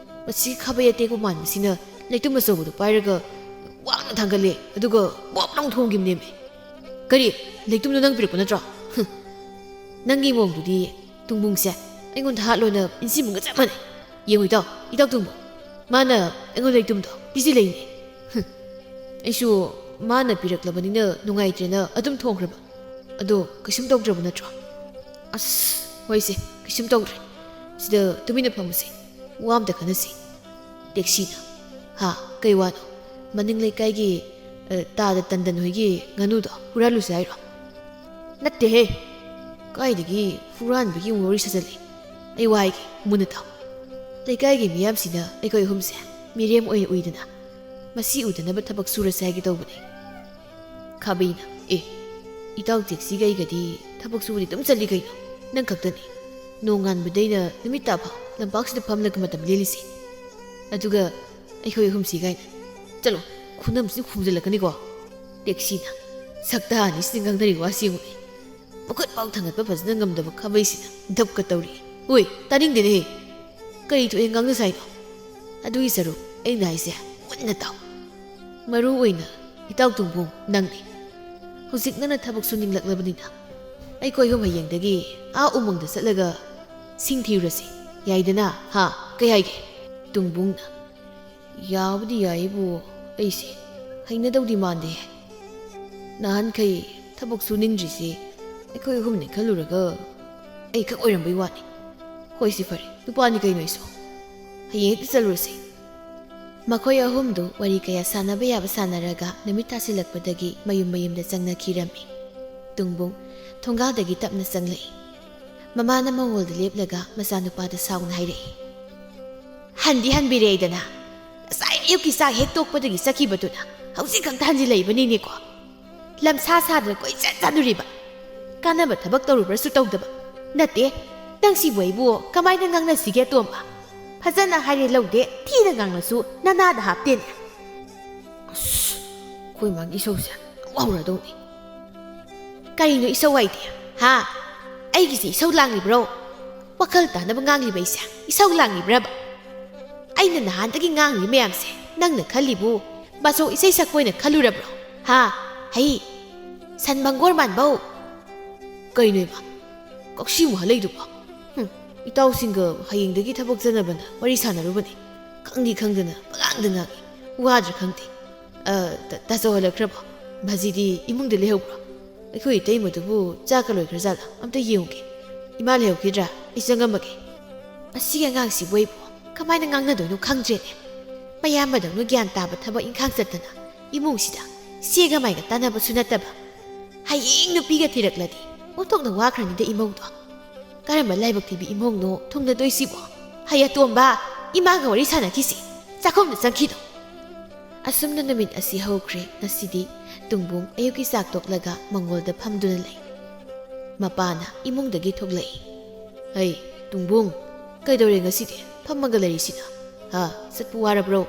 ꯃꯁꯤ ꯈꯥꯕꯩ ꯑꯇꯦꯛꯄ ꯃꯥꯟꯕꯁꯤꯅ ꯂꯩꯇꯨꯝ ꯑꯆꯧꯕꯗꯨ ꯄꯥꯏꯔꯒ ꯋꯥꯡꯅ ꯊꯥꯡꯒꯠꯂꯦ, ꯑꯗꯨꯒ ꯕꯣꯞ ꯂꯥꯎ ꯊꯣꯝꯈꯤꯕꯅꯦꯃꯤ꯫ ꯀꯔꯤ? ꯂꯩꯇꯨꯝꯗꯨ ꯅꯪ ꯄꯤꯔꯛꯄ ꯅꯠꯇ꯭ꯔꯣ? ꯍꯨꯝ, ꯅꯪꯒꯤ ꯃꯑꯣꯡꯗꯨꯗꯤ ꯇꯨꯡꯕꯨꯡꯁꯦ ꯑꯩꯉꯣꯟꯗ ꯍꯥꯠꯂꯣꯅ ꯏꯟꯁꯤꯟꯕꯒ ꯆꯞ ꯃꯥꯟꯅꯩ꯫ ꯌꯦꯡꯉꯨ ꯏꯇꯥꯎ, ꯏꯇꯥꯎ ꯇꯨꯡꯕꯨꯡ, ꯃꯥꯅ ꯑꯩꯉꯣꯟꯗ ꯂꯩꯇꯨꯝꯗꯣ ꯄꯤꯁꯤꯜꯂꯛꯏꯅꯦ꯫ ꯍꯨꯝ, ꯑꯩꯁꯨ ꯃꯥꯅ ꯄꯤꯔꯛꯂꯕꯅꯤꯅ ꯅꯨꯡꯉꯥꯏꯇ꯭ꯔꯦꯅ ꯑꯗꯨꯝ ꯊꯣꯡꯈ꯭ꯔꯕ꯫ ꯑꯗꯣ ꯀꯩꯁꯨꯝ ꯇꯧꯗ꯭ꯔꯕ ꯅꯠꯇ꯭ꯔꯣ? ꯑꯁ, ꯍꯣꯏꯁꯦ, ꯀꯩꯁꯨꯝ ꯇꯧꯗ꯭ꯔꯦ꯫ ꯁꯤꯗ ꯇꯨꯃꯤꯟꯅ ꯐꯝꯃꯨꯁꯦ, ꯋꯥ ꯑꯝꯇ ꯈꯟꯅꯁꯤ꯫ ꯇꯦꯛꯁꯤꯅ, "ꯍꯥ, ꯀꯩ ꯋꯥꯅꯣ? ꯃꯅꯤꯡ ꯂꯩꯀꯥꯏꯒꯤ, ꯑ, ꯇꯥꯗ ꯇꯟꯗꯟ ꯍꯣꯏꯒꯤ ꯉꯥꯅꯨꯗꯣ ꯍꯨꯔꯥꯜꯂꯨꯁꯦ ꯍꯥꯏꯔꯣ?" "ꯅꯠꯇꯦꯍꯦ, ꯀꯥꯏꯗꯒꯤ ꯍꯨꯔꯥꯟꯕꯒꯤ ꯑꯃꯨꯛ ꯋꯥꯔꯤ ꯁꯥꯖꯜꯂꯤ? ꯑꯩ ꯋꯥ ꯍꯥꯏꯒꯦ, ꯃꯨꯟꯅ ꯇꯥꯎ꯫ ꯂꯩꯀꯥꯏꯒꯤ ꯃꯤꯌꯥꯝꯁꯤꯅ ꯑꯩꯈꯣꯏ ꯑꯍꯨꯝꯁꯦ ꯃꯤꯔꯦꯝ ꯑꯣꯏꯅ ꯎꯏꯗꯅ ꯃꯁꯤ ꯎꯗꯅꯕ ꯊꯕꯛ ꯁꯨꯔꯁꯦ ꯍꯥꯏꯒꯦ ꯇꯧꯕꯅꯦ꯫" ꯈꯥꯕꯩꯅ, "ꯑꯦ, ꯏꯇꯥꯎ ꯇꯦꯛꯁꯤꯒ ꯑꯩꯒꯗꯤ ꯊꯕꯛ ꯁꯨꯕꯗꯤ ꯑꯗꯨꯝ ꯆꯠꯂꯤ ꯀꯩꯅꯣ? ꯅꯪ ꯈꯛꯇꯅꯤ ꯅꯣꯡꯉꯥꯟꯕꯗꯩꯅ ꯅꯨꯃꯤꯠ ꯇꯥꯐꯥꯎ ꯂꯝꯄꯥꯛꯁꯤꯗ ꯐꯝꯂꯒ ꯃꯇꯝ ꯂꯦꯜꯂꯤꯁꯦ꯫ ꯑꯗꯨꯒ ꯑꯩꯈꯣꯏ ꯑꯍꯨꯝꯁꯤ ꯀꯥꯏꯅ꯫ ꯆꯠꯂꯣ, ꯈꯨꯅꯝꯁꯤꯗ ꯈꯨꯝꯖꯤꯜꯂꯛꯀꯅꯤꯀꯣ꯫" ꯇꯦꯛꯁꯤꯅ, "ꯁꯛꯇꯥ ꯑꯅꯤꯁꯤꯅ ꯉꯥꯡꯅꯔꯤ ꯋꯥꯁꯤ ꯌꯦꯡꯉꯨꯅꯦ꯫ ꯃꯈꯨꯠ ꯐꯥꯎ ꯊꯥꯡꯒꯠꯄ ꯐꯖꯅ ꯉꯝꯗꯕ ꯈꯥꯕꯩꯁꯤꯅ ꯙꯞꯀ ꯇꯧꯔꯤ꯫ ꯑꯣꯏ, ꯇꯥꯅꯤꯡꯗꯦꯅꯦꯍꯦ꯫ ꯀꯔꯤ ꯊꯣꯛꯑꯦ ꯉꯥꯡꯅꯁꯦ ꯍꯥꯏꯅꯣ? ꯑꯗꯨꯒꯤ ꯁꯔꯨꯛ ꯑꯩꯅ ꯍꯥꯏꯁꯦ ꯃꯨꯟꯅ ꯇꯥꯎ꯫ ꯃꯔꯨ ꯑꯣꯏꯅ ꯏꯇꯥꯎ ꯇꯨꯡꯕꯨꯡ ꯅꯪꯅꯤ꯫ ꯍꯧꯖꯤꯛ ꯅꯪꯅ ꯊꯕꯛ ꯁꯨꯅꯤꯡꯂꯛꯂꯕꯅꯤꯅ ꯑꯩꯈꯣꯏ ꯑꯍꯨꯝ ꯍꯌꯦꯡꯗꯒꯤ ꯑꯥ ꯎꯃꯪꯗ ꯆꯠꯂꯒ ꯁꯤꯡ ꯊꯤꯔꯨꯔꯁꯤ꯫ ꯌꯥꯏꯗꯅ? ꯍꯥ? ꯀꯩ ꯍꯥꯏꯒꯦ?" ꯇꯨꯡꯕꯨꯡꯅ, "ꯌꯥꯕꯨꯗꯤ ꯌꯥꯏꯕꯨ, ꯑꯩꯁꯦ ꯍꯩꯅꯗꯧꯗꯤ ꯃꯥꯟꯗꯦ꯫ ꯅꯍꯥꯟꯈꯩ ꯊꯕꯛ ꯁꯨꯅꯤꯡꯗ꯭ꯔꯤꯁꯤ ꯑꯩꯈꯣꯏ ꯑꯍꯨꯝꯅꯤ ꯈꯜꯂꯨꯔꯒ ꯑꯩ ꯈꯛ ꯑꯣꯏꯔꯝꯕꯩ ꯋꯥꯅꯤ꯫ ꯍꯣꯏꯁꯦ ꯐꯔꯦ, ꯅꯨꯄꯥꯅꯤ ꯀꯩꯅꯣ ꯑꯩꯁꯨ꯫ ꯍꯌꯦꯡ ꯍꯦꯛꯇ ꯆꯠꯂꯨꯔꯁꯤ꯫" ꯃꯈꯣꯏ ꯑꯍꯨꯝꯗꯨ ꯋꯥꯔꯤ ꯀꯌꯥ ꯁꯥꯟꯅꯕ ꯌꯥꯕ ꯁꯥꯟꯅꯔꯒ ꯅꯨꯃꯤꯠ ꯇꯥꯁꯤꯜꯂꯛꯄꯗꯒꯤ ꯃꯌꯨꯝ ꯃꯌꯨꯝꯗ ꯆꯪꯅꯈꯤꯔꯝꯃꯤ꯫ ꯇꯨꯡꯕꯨꯡ ꯊꯣꯡꯒꯥꯜꯗꯒꯤ ꯇꯞꯅ ꯆꯪꯂꯛꯏ꯫ ꯃꯃꯥꯅ ꯃꯉꯣꯜꯗ ꯂꯦꯞꯂꯒ ꯃꯆꯥꯅꯨꯄꯥꯗ ꯁꯥꯎꯅ ꯍꯥꯏꯔꯛꯏ, "ꯍꯟꯗꯤ ꯍꯟꯕꯤꯔꯛꯑꯦꯗꯅ, ꯉꯁꯥꯏ ꯑꯌꯨꯛꯀꯤ ꯆꯥꯛ ꯍꯦꯛ ꯇꯣꯛꯄꯗꯒꯤ ꯆꯠꯈꯤꯕꯗꯨꯅ ꯍꯧꯖꯤꯛ ꯈꯛꯇ ꯍꯟꯖꯤꯜꯂꯛꯏꯕꯅꯤꯅꯦꯀꯣ꯫ ꯂꯝꯁꯥ ꯁꯥꯗꯅ ꯀꯣꯏꯆꯠ ꯆꯠꯂꯨꯔꯤꯕ, ꯀꯥꯟꯅꯕ ꯊꯕꯛ ꯇꯧꯔꯨꯕ꯭ꯔꯁꯨ ꯇꯧꯗꯕ꯫ ꯅꯠꯇꯦ, ꯅꯪꯁꯤꯕꯨ ꯑꯩꯕꯨ ꯀꯃꯥꯏꯅ ꯉꯥꯡꯅꯁꯤꯒꯦ, ꯇꯣꯝꯕ? ꯐꯖꯅ ꯍꯥꯏꯔꯦ ꯂꯧꯗꯦ, ꯊꯤꯅ ꯉꯥꯡꯂꯁꯨ ꯅꯅꯥꯗ ꯍꯥꯞꯇꯦꯅꯦ꯫" ꯑꯁ, ꯑꯩꯈꯣꯏ ꯃꯥꯒꯤ ꯏꯁꯧꯁꯦ ꯑꯃꯨꯛ ꯍꯧꯔꯗꯧꯅꯤ꯫ "ꯀꯔꯤꯅꯣ ꯏꯁꯧ ꯍꯥꯏꯗꯤ? ꯍꯥ? ꯑꯩꯒꯤꯁꯦ ꯏꯁꯧ ꯂꯥꯡꯂꯤꯕ꯭ꯔꯣ? ꯋꯥꯈꯜ ꯇꯥꯅꯕ ꯉꯥꯡꯂꯤꯕ ꯑꯩꯁꯦ ꯏꯁꯧ ꯂꯥꯡꯂꯤꯕ꯭ꯔꯕ? ꯑꯩꯅ ꯅꯍꯥꯟꯗꯒꯤ ꯉꯥꯡꯂꯤ ꯃꯌꯥꯝꯁꯦ ꯅꯪꯅ ꯈꯜꯂꯤꯕꯨ ꯕꯥꯆꯧ ꯏꯁꯩ ꯁꯛꯄ ꯑꯣꯏꯅ ꯈꯜꯂꯨꯔꯕ꯭ꯔꯣ? ꯍꯥ? ꯍꯩ, ꯁꯟ ꯃꯪꯒꯣꯔ ꯃꯥꯟꯕꯧ!" "ꯀꯩꯅꯣ ꯏꯃꯥ, ꯀꯛꯁꯤ ꯑꯃꯨꯛ ꯍꯜꯂꯛꯏꯗꯨꯕꯣ? ꯏꯇꯥꯎꯁꯤꯡꯒ ꯍꯌꯦꯡꯗꯒꯤ ꯊꯕꯛ ꯆꯠꯅꯕꯅ ꯋꯥꯔꯤ ꯁꯥꯟꯅꯔꯨꯕꯅꯤ꯫ ꯈꯪꯗꯤ ꯈꯪꯗꯅ ꯄꯉꯥꯡꯗ ꯉꯥꯡꯉꯤ꯫ ꯋꯥꯗ꯭ꯔꯥ ꯈꯪꯗꯦ꯫ ꯑ, ꯇ-, ꯇꯥꯆꯧ ꯍꯜꯂꯛꯈ꯭ꯔꯕꯣ? ꯕꯥꯖꯤꯗꯤ ꯏꯃꯨꯡꯗ ꯂꯩꯍꯧꯕ꯭ꯔꯣ? ꯑꯩꯈꯣꯏ ꯏꯇꯩꯃꯗꯨꯕꯨ ꯆꯥꯛꯀ ꯂꯣꯏꯈ꯭ꯔꯖꯥꯠꯂꯥ? ꯑꯝꯇ ꯌꯦꯡꯉꯨꯒꯦ꯫ ꯏꯃꯥ ꯂꯩꯍꯧꯈꯤꯗ꯭ꯔꯥ? ꯑꯩ ꯆꯪꯉꯝꯃꯒꯦ꯫ ꯃꯁꯤꯒꯤ ꯑꯉꯥꯡꯁꯤꯕꯨ ꯑꯩꯕꯨ ꯀꯃꯥꯏꯅ ꯉꯥꯡꯅꯗꯣꯏꯅꯣ ꯈꯪꯗ꯭ꯔꯦꯅꯦ꯫ ꯃꯌꯥꯝꯕꯗꯧꯅ ꯒ꯭ꯌꯥꯟ ꯇꯥꯕ ꯊꯕꯛ ꯏꯪꯈꯥꯡ ꯆꯠꯇꯅ ꯏꯃꯨꯡꯁꯤꯗ ꯁꯦꯒ ꯃꯥꯏꯒ ꯇꯥꯟꯅꯕꯁꯨ ꯅꯠꯇꯕ꯫ ꯍꯌꯦꯡ ꯅꯨꯄꯤꯒ ꯊꯤꯔꯛꯂꯗꯤ ꯑꯣꯟꯊꯣꯛꯅ ꯋꯥꯈ꯭ꯔꯅꯤꯗ ꯏꯃꯧꯗꯣ꯫ ꯀꯔꯝꯕ ꯂꯥꯏꯕꯛ ꯊꯤꯕꯤ ꯏꯃꯧꯅꯣ ꯊꯨꯡꯅꯗꯣꯏꯁꯤꯕꯣ? ꯍꯩ ꯑꯇꯣꯝꯕ, ꯏꯃꯥꯒ ꯋꯥꯔꯤ ꯁꯥꯟꯅꯈꯤꯁꯤ꯫ ꯆꯥꯛꯈꯨꯝꯗ ꯆꯪꯈꯤꯅꯨ꯫ ꯑꯁꯨꯝꯅ ꯅꯨꯃꯤꯠ ꯑꯁꯤ ꯍꯧꯈ꯭ꯔꯦ꯫ ꯉꯁꯤꯗꯤ ꯇꯨꯡꯕꯨꯡ ꯑꯌꯨꯛꯀꯤ ꯆꯥꯛ ꯇꯣꯛꯂꯒ ꯃꯪꯒꯣꯜꯗ ꯐꯝꯗꯨꯅ ꯂꯩ꯫ ꯃꯄꯥꯅ ꯏꯃꯨꯡꯗꯒꯤ ꯊꯣꯛꯂꯛꯏ꯫ "ꯍꯩ, ꯇꯨꯡꯕꯨꯡ, ꯀꯩꯗꯧꯔꯦ ꯉꯁꯤꯗꯤ ꯐꯝꯃꯒ ꯂꯩꯔꯤꯁꯤꯅ? ꯍꯥ, ꯆꯠꯄ ꯋꯥꯔꯕ꯭ꯔꯣ?"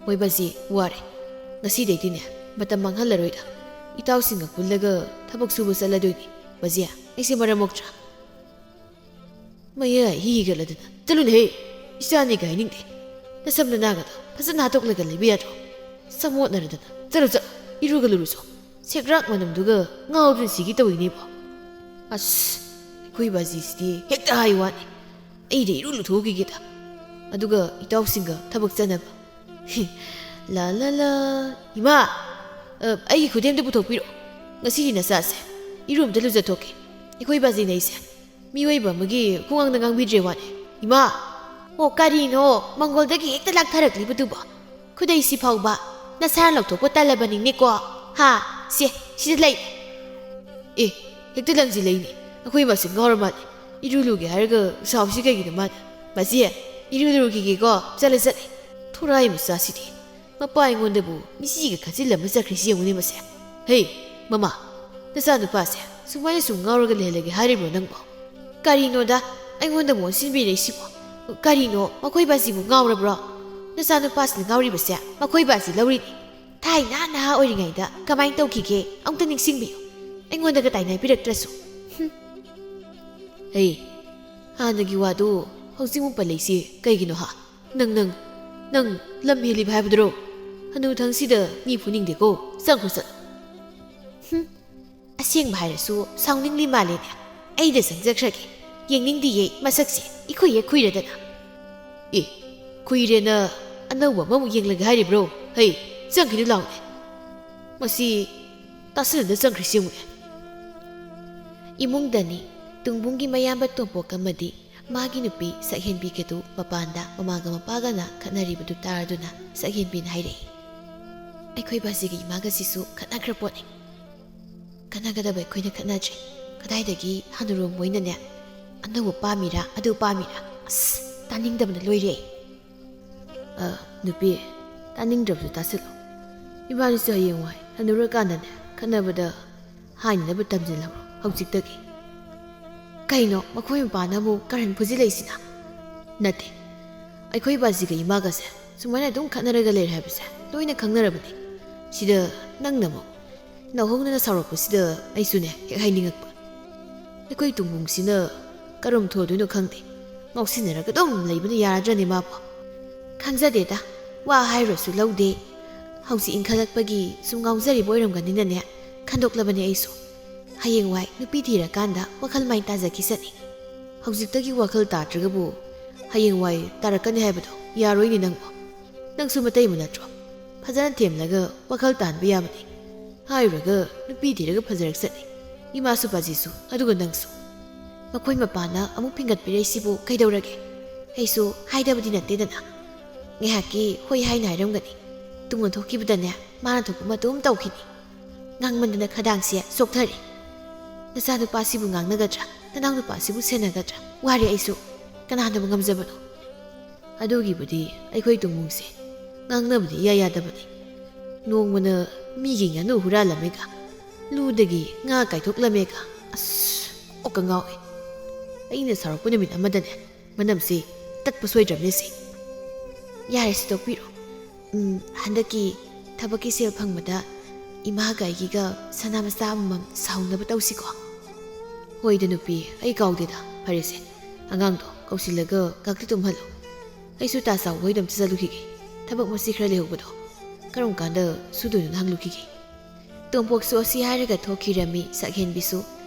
"ꯍꯣꯏ ꯕꯥꯖꯤ, ꯋꯥꯔꯦ꯫ ꯉꯁꯤꯗꯩꯗꯤꯅꯦ, ꯃꯇꯝ ꯃꯥꯡꯍꯜꯂꯔꯣꯏꯗ꯫ ꯏꯇꯥꯎꯁꯤꯡꯒ ꯄꯨꯜꯂꯒ ꯊꯕꯛ ꯁꯨꯕ ꯆꯠꯂꯗꯣꯏꯅꯤ꯫ ꯕꯥꯖꯤ, ꯑꯩꯁꯦ ꯃꯔꯝ ꯃꯣꯛꯇ꯭ꯔꯥ?" ꯃꯌꯥ ꯍꯤꯒꯠꯂꯗꯅ, "ꯆꯠꯂꯨꯅꯦꯍꯦ, ꯏꯆꯥꯅꯤꯒ ꯍꯥꯏꯅꯤꯡꯗꯦ꯫ ꯅꯁꯝ ꯅꯅꯥꯒꯗꯣ ꯐꯖꯅ ꯍꯥꯠꯇꯣꯛꯂꯒ ꯂꯩꯕ ꯌꯥꯗ꯭ꯔꯣ? ꯁꯃꯣꯠꯅꯔꯗꯅ꯫ ꯆꯠꯂꯨ, ꯆꯠꯂꯨ, ꯏꯔꯨꯒ ꯂꯨꯔꯨꯆꯣ꯫ ꯁꯦꯒ꯭ꯔꯥꯛ ꯃꯅꯝꯗꯨꯒ ꯉꯥꯎꯗꯨꯅ ꯁꯤꯒꯦ ꯇꯧꯏꯅꯦꯕꯣ꯫ ꯑꯁ, ꯑꯩꯈꯣꯏ ꯕꯥꯖꯤꯁꯤꯗꯤ ꯍꯦꯛꯇ ꯍꯥꯏ ꯋꯥꯅꯤ꯫ ꯑꯩꯗꯤ ꯏꯔꯨ ꯂꯨꯊꯣꯛꯈꯤꯒꯦꯗ꯫ ꯑꯗꯨꯒ ꯏꯇꯥꯎꯁꯤꯡꯒ ꯊꯕꯛ ꯆꯠꯅꯕ꯫" ꯂꯥ ꯂꯥ ꯂꯥ꯫ "ꯏꯃꯥ, ꯑ, ꯑꯩꯒꯤ ꯈꯨꯗꯦꯝꯗ ꯄꯨꯊꯣꯛꯄꯤꯔꯣ꯫ ꯉꯁꯤꯗꯤ ꯅꯆꯥꯁꯦ ꯏꯔꯨ ꯑꯝꯇ ꯂꯨꯖꯊꯣꯛꯀꯦ꯫ ꯑꯩꯈꯣꯏ ꯕꯥꯖꯤꯅ ꯑꯩꯁꯦ ꯃꯤꯑꯣꯏꯕ ꯑꯃꯒꯤ ꯈꯨꯡꯒꯪꯗ ꯉꯥꯡꯕꯤꯗ꯭ꯔꯦ ꯋꯥꯅꯤ꯫ ꯏꯃꯥ!" "ꯑꯣ, ꯀꯔꯤꯅꯣ ꯃꯪꯒꯣꯜꯗꯒꯤ ꯍꯦꯛꯇ ꯂꯥꯛꯊꯔꯛꯂꯤꯕꯗꯨꯕꯣ? ꯈꯨꯗꯩꯁꯤ ꯐꯥꯎꯕ ꯅꯁꯥ ꯂꯧꯊꯣꯛꯄ ꯇꯜꯂꯕꯅꯤꯅꯦꯀꯣ꯫ ꯍꯥ, ꯁꯦ, ꯁꯤꯗ ꯂꯩ꯫" ꯑꯦ, ꯍꯦꯛꯇ ꯂꯪꯁꯤꯜꯂꯛꯏꯅꯦ꯫ ꯑꯩꯈꯣꯏ ꯃꯁꯦ ꯉꯥꯎꯔ ꯃꯥꯜꯂꯦ꯫ ꯏꯔꯨ ꯂꯨꯒꯦ ꯍꯥꯏꯔꯒ ꯁꯥꯎꯁꯤ ꯀꯩꯒꯤꯅꯣ ꯃꯥꯅ? "ꯃꯁꯤ, ꯏꯔꯨ ꯂꯨꯔꯨꯈꯤꯒꯦꯀꯣ, ꯆꯠꯂꯦ, ꯆꯠꯂꯦ꯫" ꯊꯣꯔꯥꯏ ꯃꯆꯥꯁꯤꯗꯤ꯫ ꯃꯄꯥ ꯑꯩꯉꯣꯟꯗꯕꯨ ꯃꯤꯆꯤꯒ ꯈꯠꯆꯤꯜꯂꯝꯃ ꯆꯠꯈ꯭ꯔꯤꯁꯤ ꯌꯦꯡꯉꯨꯅꯦ ꯃꯁꯦ꯫ "ꯍꯦ, ꯃꯃꯥ, ꯅꯆꯥꯅꯨꯄꯥꯁꯦ ꯁꯨꯃꯥꯏꯅ ꯁꯨꯝ ꯉꯥꯎꯔꯒ ꯂꯩꯍꯜꯂꯒꯦ ꯍꯥꯏꯔꯤꯕ꯭ꯔꯣ ꯅꯪꯕꯣ?" "ꯀꯔꯤꯅꯣꯗ, ꯑꯩꯉꯣꯟꯗꯕꯨ ꯑꯣꯟꯁꯤꯟꯕꯤꯔꯛꯏꯁꯤꯕꯣ? ꯀꯔꯤꯅꯣ, ꯃꯈꯣꯏ ꯕꯥꯖꯤꯕꯨ ꯉꯥꯎꯔꯕ꯭ꯔꯣ? ꯅꯆꯥꯅꯨꯄꯥꯁꯤꯅ ꯉꯥꯎꯔꯤꯕꯁꯦ ꯃꯈꯣꯏ ꯕꯥꯖꯤ ꯂꯧꯔꯤꯅꯤ꯫ ꯊꯥꯏꯅ ꯅꯍꯥ ꯑꯣꯏꯔꯤꯉꯩꯗ ꯀꯃꯥꯏꯅ ꯇꯧꯈꯤꯒꯦ ꯑꯃꯨꯛꯇ ꯅꯤꯡꯁꯤꯡꯕꯤꯌꯨ꯫ ꯑꯩꯉꯣꯟꯗꯒ ꯇꯥꯏꯅꯕꯤꯔꯛꯇ꯭ꯔꯁꯨ꯫" ꯍꯨꯝ꯫ "ꯍꯦ, ꯍꯥꯟꯅꯒꯤ ꯋꯥꯗꯨ ꯍꯧꯖꯤꯛꯃꯨꯛ ꯄꯜꯂꯛꯏꯁꯤ ꯀꯩꯒꯤꯅꯣ ꯍꯥ? ꯅꯪ, ꯅꯪ, ꯅꯪ ꯂꯝ ꯍꯦꯜꯂꯤꯕ ꯍꯥꯏꯕꯗꯨꯔꯣ? ꯍꯅꯨꯊꯪꯁꯤꯗ ꯃꯤ ꯐꯨꯅꯤꯡꯗꯦꯀꯣ, ꯆꯪꯈ꯭ꯔꯣ ꯆꯠꯂꯣ꯫" ꯍꯨꯝ, ꯑꯁꯦꯡꯕ ꯍꯥꯏꯔꯁꯨ ꯁꯥꯎꯅꯤꯡꯂꯤ ꯃꯥꯜꯂꯦꯅꯦ꯫ ꯑꯩꯗ ꯆꯪꯖꯈ꯭ꯔꯒꯦ꯫ ꯌꯦꯡꯅꯤꯡꯗꯤꯌꯦ ꯃꯁꯛꯁꯦ, ꯏꯈꯨꯏ ꯍꯦꯛ ꯈꯨꯏꯔꯗꯅ꯫ ꯑꯦ, ꯈꯨꯏꯔꯦꯅ ꯑꯅꯧꯕ ꯑꯃꯃꯨꯛ ꯌꯦꯡꯂꯒꯦ ꯍꯥꯏꯔꯤꯕ꯭ꯔꯣ? ꯍꯩ, ꯆꯪꯈꯤꯅꯨ ꯂꯥꯎꯅꯦ꯫ ꯃꯁꯤ ꯇꯥꯁꯤꯟꯅꯗ ꯆꯪꯈ꯭ꯔꯤꯁꯤ ꯌꯦꯡꯉꯨꯅꯦ꯫ ꯏꯃꯨꯡꯗꯅꯤ ꯇꯨꯡꯕꯨꯡꯒꯤ ꯃꯌꯥꯝꯕ ꯇꯣꯝꯄꯣꯛ ꯑꯃꯗꯤ ꯃꯥꯒꯤ ꯅꯨꯄꯤ ꯁꯛꯍꯦꯟꯕꯤꯒꯗꯨ ꯃꯄꯥꯟꯗ ꯃꯃꯥꯒ ꯃꯄꯥꯒꯅ ꯈꯠꯅꯔꯤꯕꯗꯨ ꯇꯥꯔꯗꯨꯅ ꯁꯛꯍꯦꯟꯕꯤꯅ ꯍꯥꯏꯔꯛꯏ, "ꯑꯩꯈꯣꯏ ꯕꯥꯖꯤꯒ ꯏꯃꯥꯒꯁꯤꯁꯨ ꯈꯠꯅꯈ꯭ꯔ ꯄꯣꯠꯅꯤ꯫ ꯈꯠꯅꯒꯗꯕ ꯑꯩꯈꯣꯏꯅ ꯈꯠꯅꯗ꯭ꯔꯦ꯫ ꯀꯗꯥꯏꯗꯒꯤ ꯍꯅꯨꯔꯣꯝ ꯃꯣꯏꯅꯅꯦ ꯑꯅꯧꯕ ꯄꯥꯝꯃꯤꯔꯥ ꯑꯗꯨ ꯄꯥꯝꯃꯤꯔꯥ? ꯑꯁ, ꯇꯥꯅꯤꯡꯗꯕꯅ ꯂꯣꯏꯔꯦ ꯑꯩ꯫" "ꯑ, ꯅꯨꯄꯤ, ꯇꯥꯅꯤꯡꯗ꯭ꯔꯕꯁꯨ ꯇꯥꯁꯤꯜꯂꯨ꯫ ꯏꯕꯥꯅꯤꯁꯨ ꯍꯌꯦꯡꯋꯥꯏ ꯍꯅꯨꯔꯀꯥꯟꯗꯅꯦ ꯈꯠꯅꯕꯗ ꯍꯥꯏꯅꯅꯕ ꯇꯝꯁꯤꯜꯍꯧꯔꯣ ꯍꯧꯖꯤꯛꯇꯒꯤ꯫" "ꯀꯩꯅꯣ ꯃꯈꯣꯏ ꯃꯄꯥꯅ ꯑꯃꯨꯛ ꯀꯔꯟ ꯐꯨꯖꯤꯜꯂꯛꯏꯁꯤꯅ?" "ꯅꯠꯇꯦ, ꯑꯩꯈꯣꯏ ꯕꯥꯖꯤꯒ ꯏꯃꯥꯒꯁꯦ ꯁꯨꯃꯥꯏꯅ ꯑꯗꯨꯝ ꯈꯠꯅꯔꯒ ꯂꯩꯔꯦ ꯍꯥꯏꯕꯁꯦ ꯂꯣꯏꯅ ꯈꯪꯅꯔꯕꯅꯤ꯫ ꯁꯤꯗ ꯅꯪꯅ ꯑꯃꯨꯛ ꯅꯧꯍꯧꯅꯅ ꯁꯥꯎꯔꯛꯄꯁꯤꯗ ꯑꯩꯁꯨꯅꯦ ꯍꯦꯛ ꯍꯥꯏꯅꯤꯡꯉꯛꯄ꯫ ꯑꯩꯈꯣꯏ ꯇꯨꯡꯕꯨꯡꯁꯤꯅ ꯀꯔꯝ ꯊꯣꯗꯣꯏꯅꯣ ꯈꯪꯗꯦ꯫ ꯉꯥꯎꯁꯤꯟꯅꯔꯒ ꯑꯗꯨꯝ ꯂꯩꯕꯅ ꯌꯥꯔꯗ꯭ꯔꯅꯦ ꯃꯥꯕꯨ?" "ꯈꯪꯖꯗꯦꯗ, ꯋꯥ ꯍꯥꯏꯔꯨꯔꯁꯨ ꯂꯧꯗꯦ꯫ ꯍꯧꯖꯤꯛ ꯏꯟꯈꯠꯂꯛꯄꯒꯤ ꯁꯨꯝ ꯉꯥꯎꯖꯔꯤꯕ ꯑꯣꯏꯔꯝꯒꯅꯤꯅꯅꯦ ꯈꯟꯗꯣꯛꯂꯕꯅꯦ ꯑꯩꯁꯨ꯫ ꯍꯌꯦꯡꯋꯥꯏ ꯅꯨꯄꯤ ꯊꯤꯔꯀꯥꯟꯗ ꯋꯥꯈꯜ ꯃꯥꯏ ꯇꯥꯖꯈꯤꯁꯅꯤ꯫ ꯍꯧꯖꯤꯛꯇꯒꯤ ꯋꯥꯈꯜ ꯇꯥꯗ꯭ꯔꯒꯕꯨ ꯍꯌꯦꯡꯋꯥꯏ ꯇꯥꯔꯛꯀꯅꯤ ꯍꯥꯏꯕꯗꯣ ꯌꯥꯔꯣꯏꯅꯦ ꯅꯪꯕꯨ꯫ ꯅꯪꯁꯨ ꯃꯇꯩ ꯑꯃ ꯅꯠꯇ꯭ꯔꯣ? ꯐꯖꯅ ꯊꯦꯝꯂꯒ ꯋꯥꯈꯜ ꯇꯥꯍꯟꯕ ꯌꯥꯕꯅꯤ꯫ ꯍꯥꯏꯔꯨꯔꯒ ꯅꯨꯄꯤ ꯊꯤꯔꯒ ꯐꯖꯔꯛꯆꯅꯤ꯫ ꯏꯃꯥꯁꯨ ꯄꯥꯖꯤꯁꯨ, ꯑꯗꯨꯒ ꯅꯪꯁꯨ꯫ ꯃꯈꯣꯏ ꯃꯄꯥꯅ ꯑꯃꯨꯛ ꯐꯤꯡꯒꯠꯄꯤꯔꯛꯏꯁꯤꯕꯨ ꯀꯩꯗꯧꯔꯒꯦ? ꯑꯩꯁꯨ ꯍꯥꯏꯗꯕꯗꯤ ꯅꯠꯇꯦꯗꯅ꯫ ꯉꯥꯏꯍꯥꯛꯀꯤ ꯍꯣꯏ ꯍꯥꯏꯅ ꯍꯥꯏꯔꯝꯒꯅꯤ꯫ ꯇꯨꯡ ꯑꯣꯟꯊꯣꯛꯈꯤꯕꯗꯅꯦ ꯃꯥꯅ ꯊꯣꯛꯄ ꯃꯇꯣꯝ ꯇꯧꯈꯤꯅꯤ꯫ ꯉꯥꯡꯃꯟꯗꯅ ꯈꯗꯥꯡꯁꯦ ꯆꯣꯛꯊꯔꯦ꯫ ꯅꯆꯥꯅꯨꯄꯥꯁꯤꯕꯨ ꯉꯥꯡꯅꯒꯗ꯭ꯔꯥ? ꯅꯅꯥꯎꯅꯨꯄꯥꯁꯤꯕꯨ ꯁꯦꯟꯅꯒꯗ꯭ꯔꯥ? ꯋꯥꯔꯦ ꯑꯩꯁꯨ꯫ ꯀꯅꯥꯅꯕꯨ ꯉꯝꯖꯕꯅꯣ?" "ꯑꯗꯨꯒꯤꯕꯨꯗꯤ ꯑꯩꯈꯣꯏ ꯇꯨꯡꯃꯨꯡꯁꯦ ꯉꯥꯡꯅꯕꯗꯤ ꯏꯌꯥ ꯌꯥꯗꯕꯅꯤ꯫ ꯅꯣꯡꯃꯅ ꯃꯤꯒꯤ ꯉꯥꯅꯨ ꯍꯨꯔꯥꯜꯂꯝꯃꯦꯒ, ꯂꯨꯗꯒꯤ ꯉꯥ ꯀꯥꯏꯊꯣꯛꯂꯝꯃꯦꯒ, ꯑꯁ, ꯀꯣꯛꯀ ꯉꯥꯎꯏ꯫ ꯑꯩꯅ ꯁꯥꯎꯔꯛꯄ ꯅꯨꯃꯤꯠ ꯑꯃꯗꯅꯦ ꯃꯅꯝꯁꯤ ꯇꯠꯄ ꯁꯣꯏꯗ꯭ꯔꯕꯅꯦ ꯁꯤ꯫" "ꯌꯥꯔꯦ, ꯁꯤ ꯇꯣꯛꯄꯤꯔꯣ꯫ ꯎꯝ, ꯍꯟꯗꯛꯀꯤ ꯊꯕꯛꯀꯤ ꯁꯦꯜ ꯐꯪꯕꯗ ꯏꯃꯥꯒ ꯑꯩꯒꯤꯒ ꯁꯅꯥ ꯃꯆꯥ ꯑꯃꯃꯝ ꯁꯥꯍꯧꯅꯕ ꯇꯧꯁꯤꯀꯣ?" "ꯍꯣꯏꯗ ꯅꯨꯄꯤ, ꯑꯩ ꯀꯥꯎꯗꯦꯗ꯫ ꯐꯔꯦꯁꯦ, ꯑꯉꯥꯡꯗꯣ ꯀꯧꯁꯤꯜꯂꯒ ꯉꯥꯛꯇ ꯇꯨꯝꯍꯜꯂꯣ꯫ ꯑꯩꯁꯨ ꯇꯥ ꯆꯥꯎꯕ ꯍꯣꯏꯗ ꯑꯝꯇ ꯆꯠꯂꯨꯈꯤꯒꯦ꯫ ꯊꯕꯛ ꯃꯆꯤ ꯈꯔ ꯂꯩꯍꯧꯕꯗꯣ ꯀꯔꯝ ꯀꯥꯟꯗ ꯁꯨꯗꯣꯏꯅꯣꯅ ꯍꯪꯂꯨꯈꯤꯒꯦ꯫" ꯇꯣꯝꯄꯣꯛꯁꯨ ꯑꯁꯤ ꯍꯥꯏꯔꯒ ꯊꯣꯛꯈꯤꯔꯝꯃꯤ꯫ ꯁꯛꯍꯦꯟꯕꯤꯁꯨ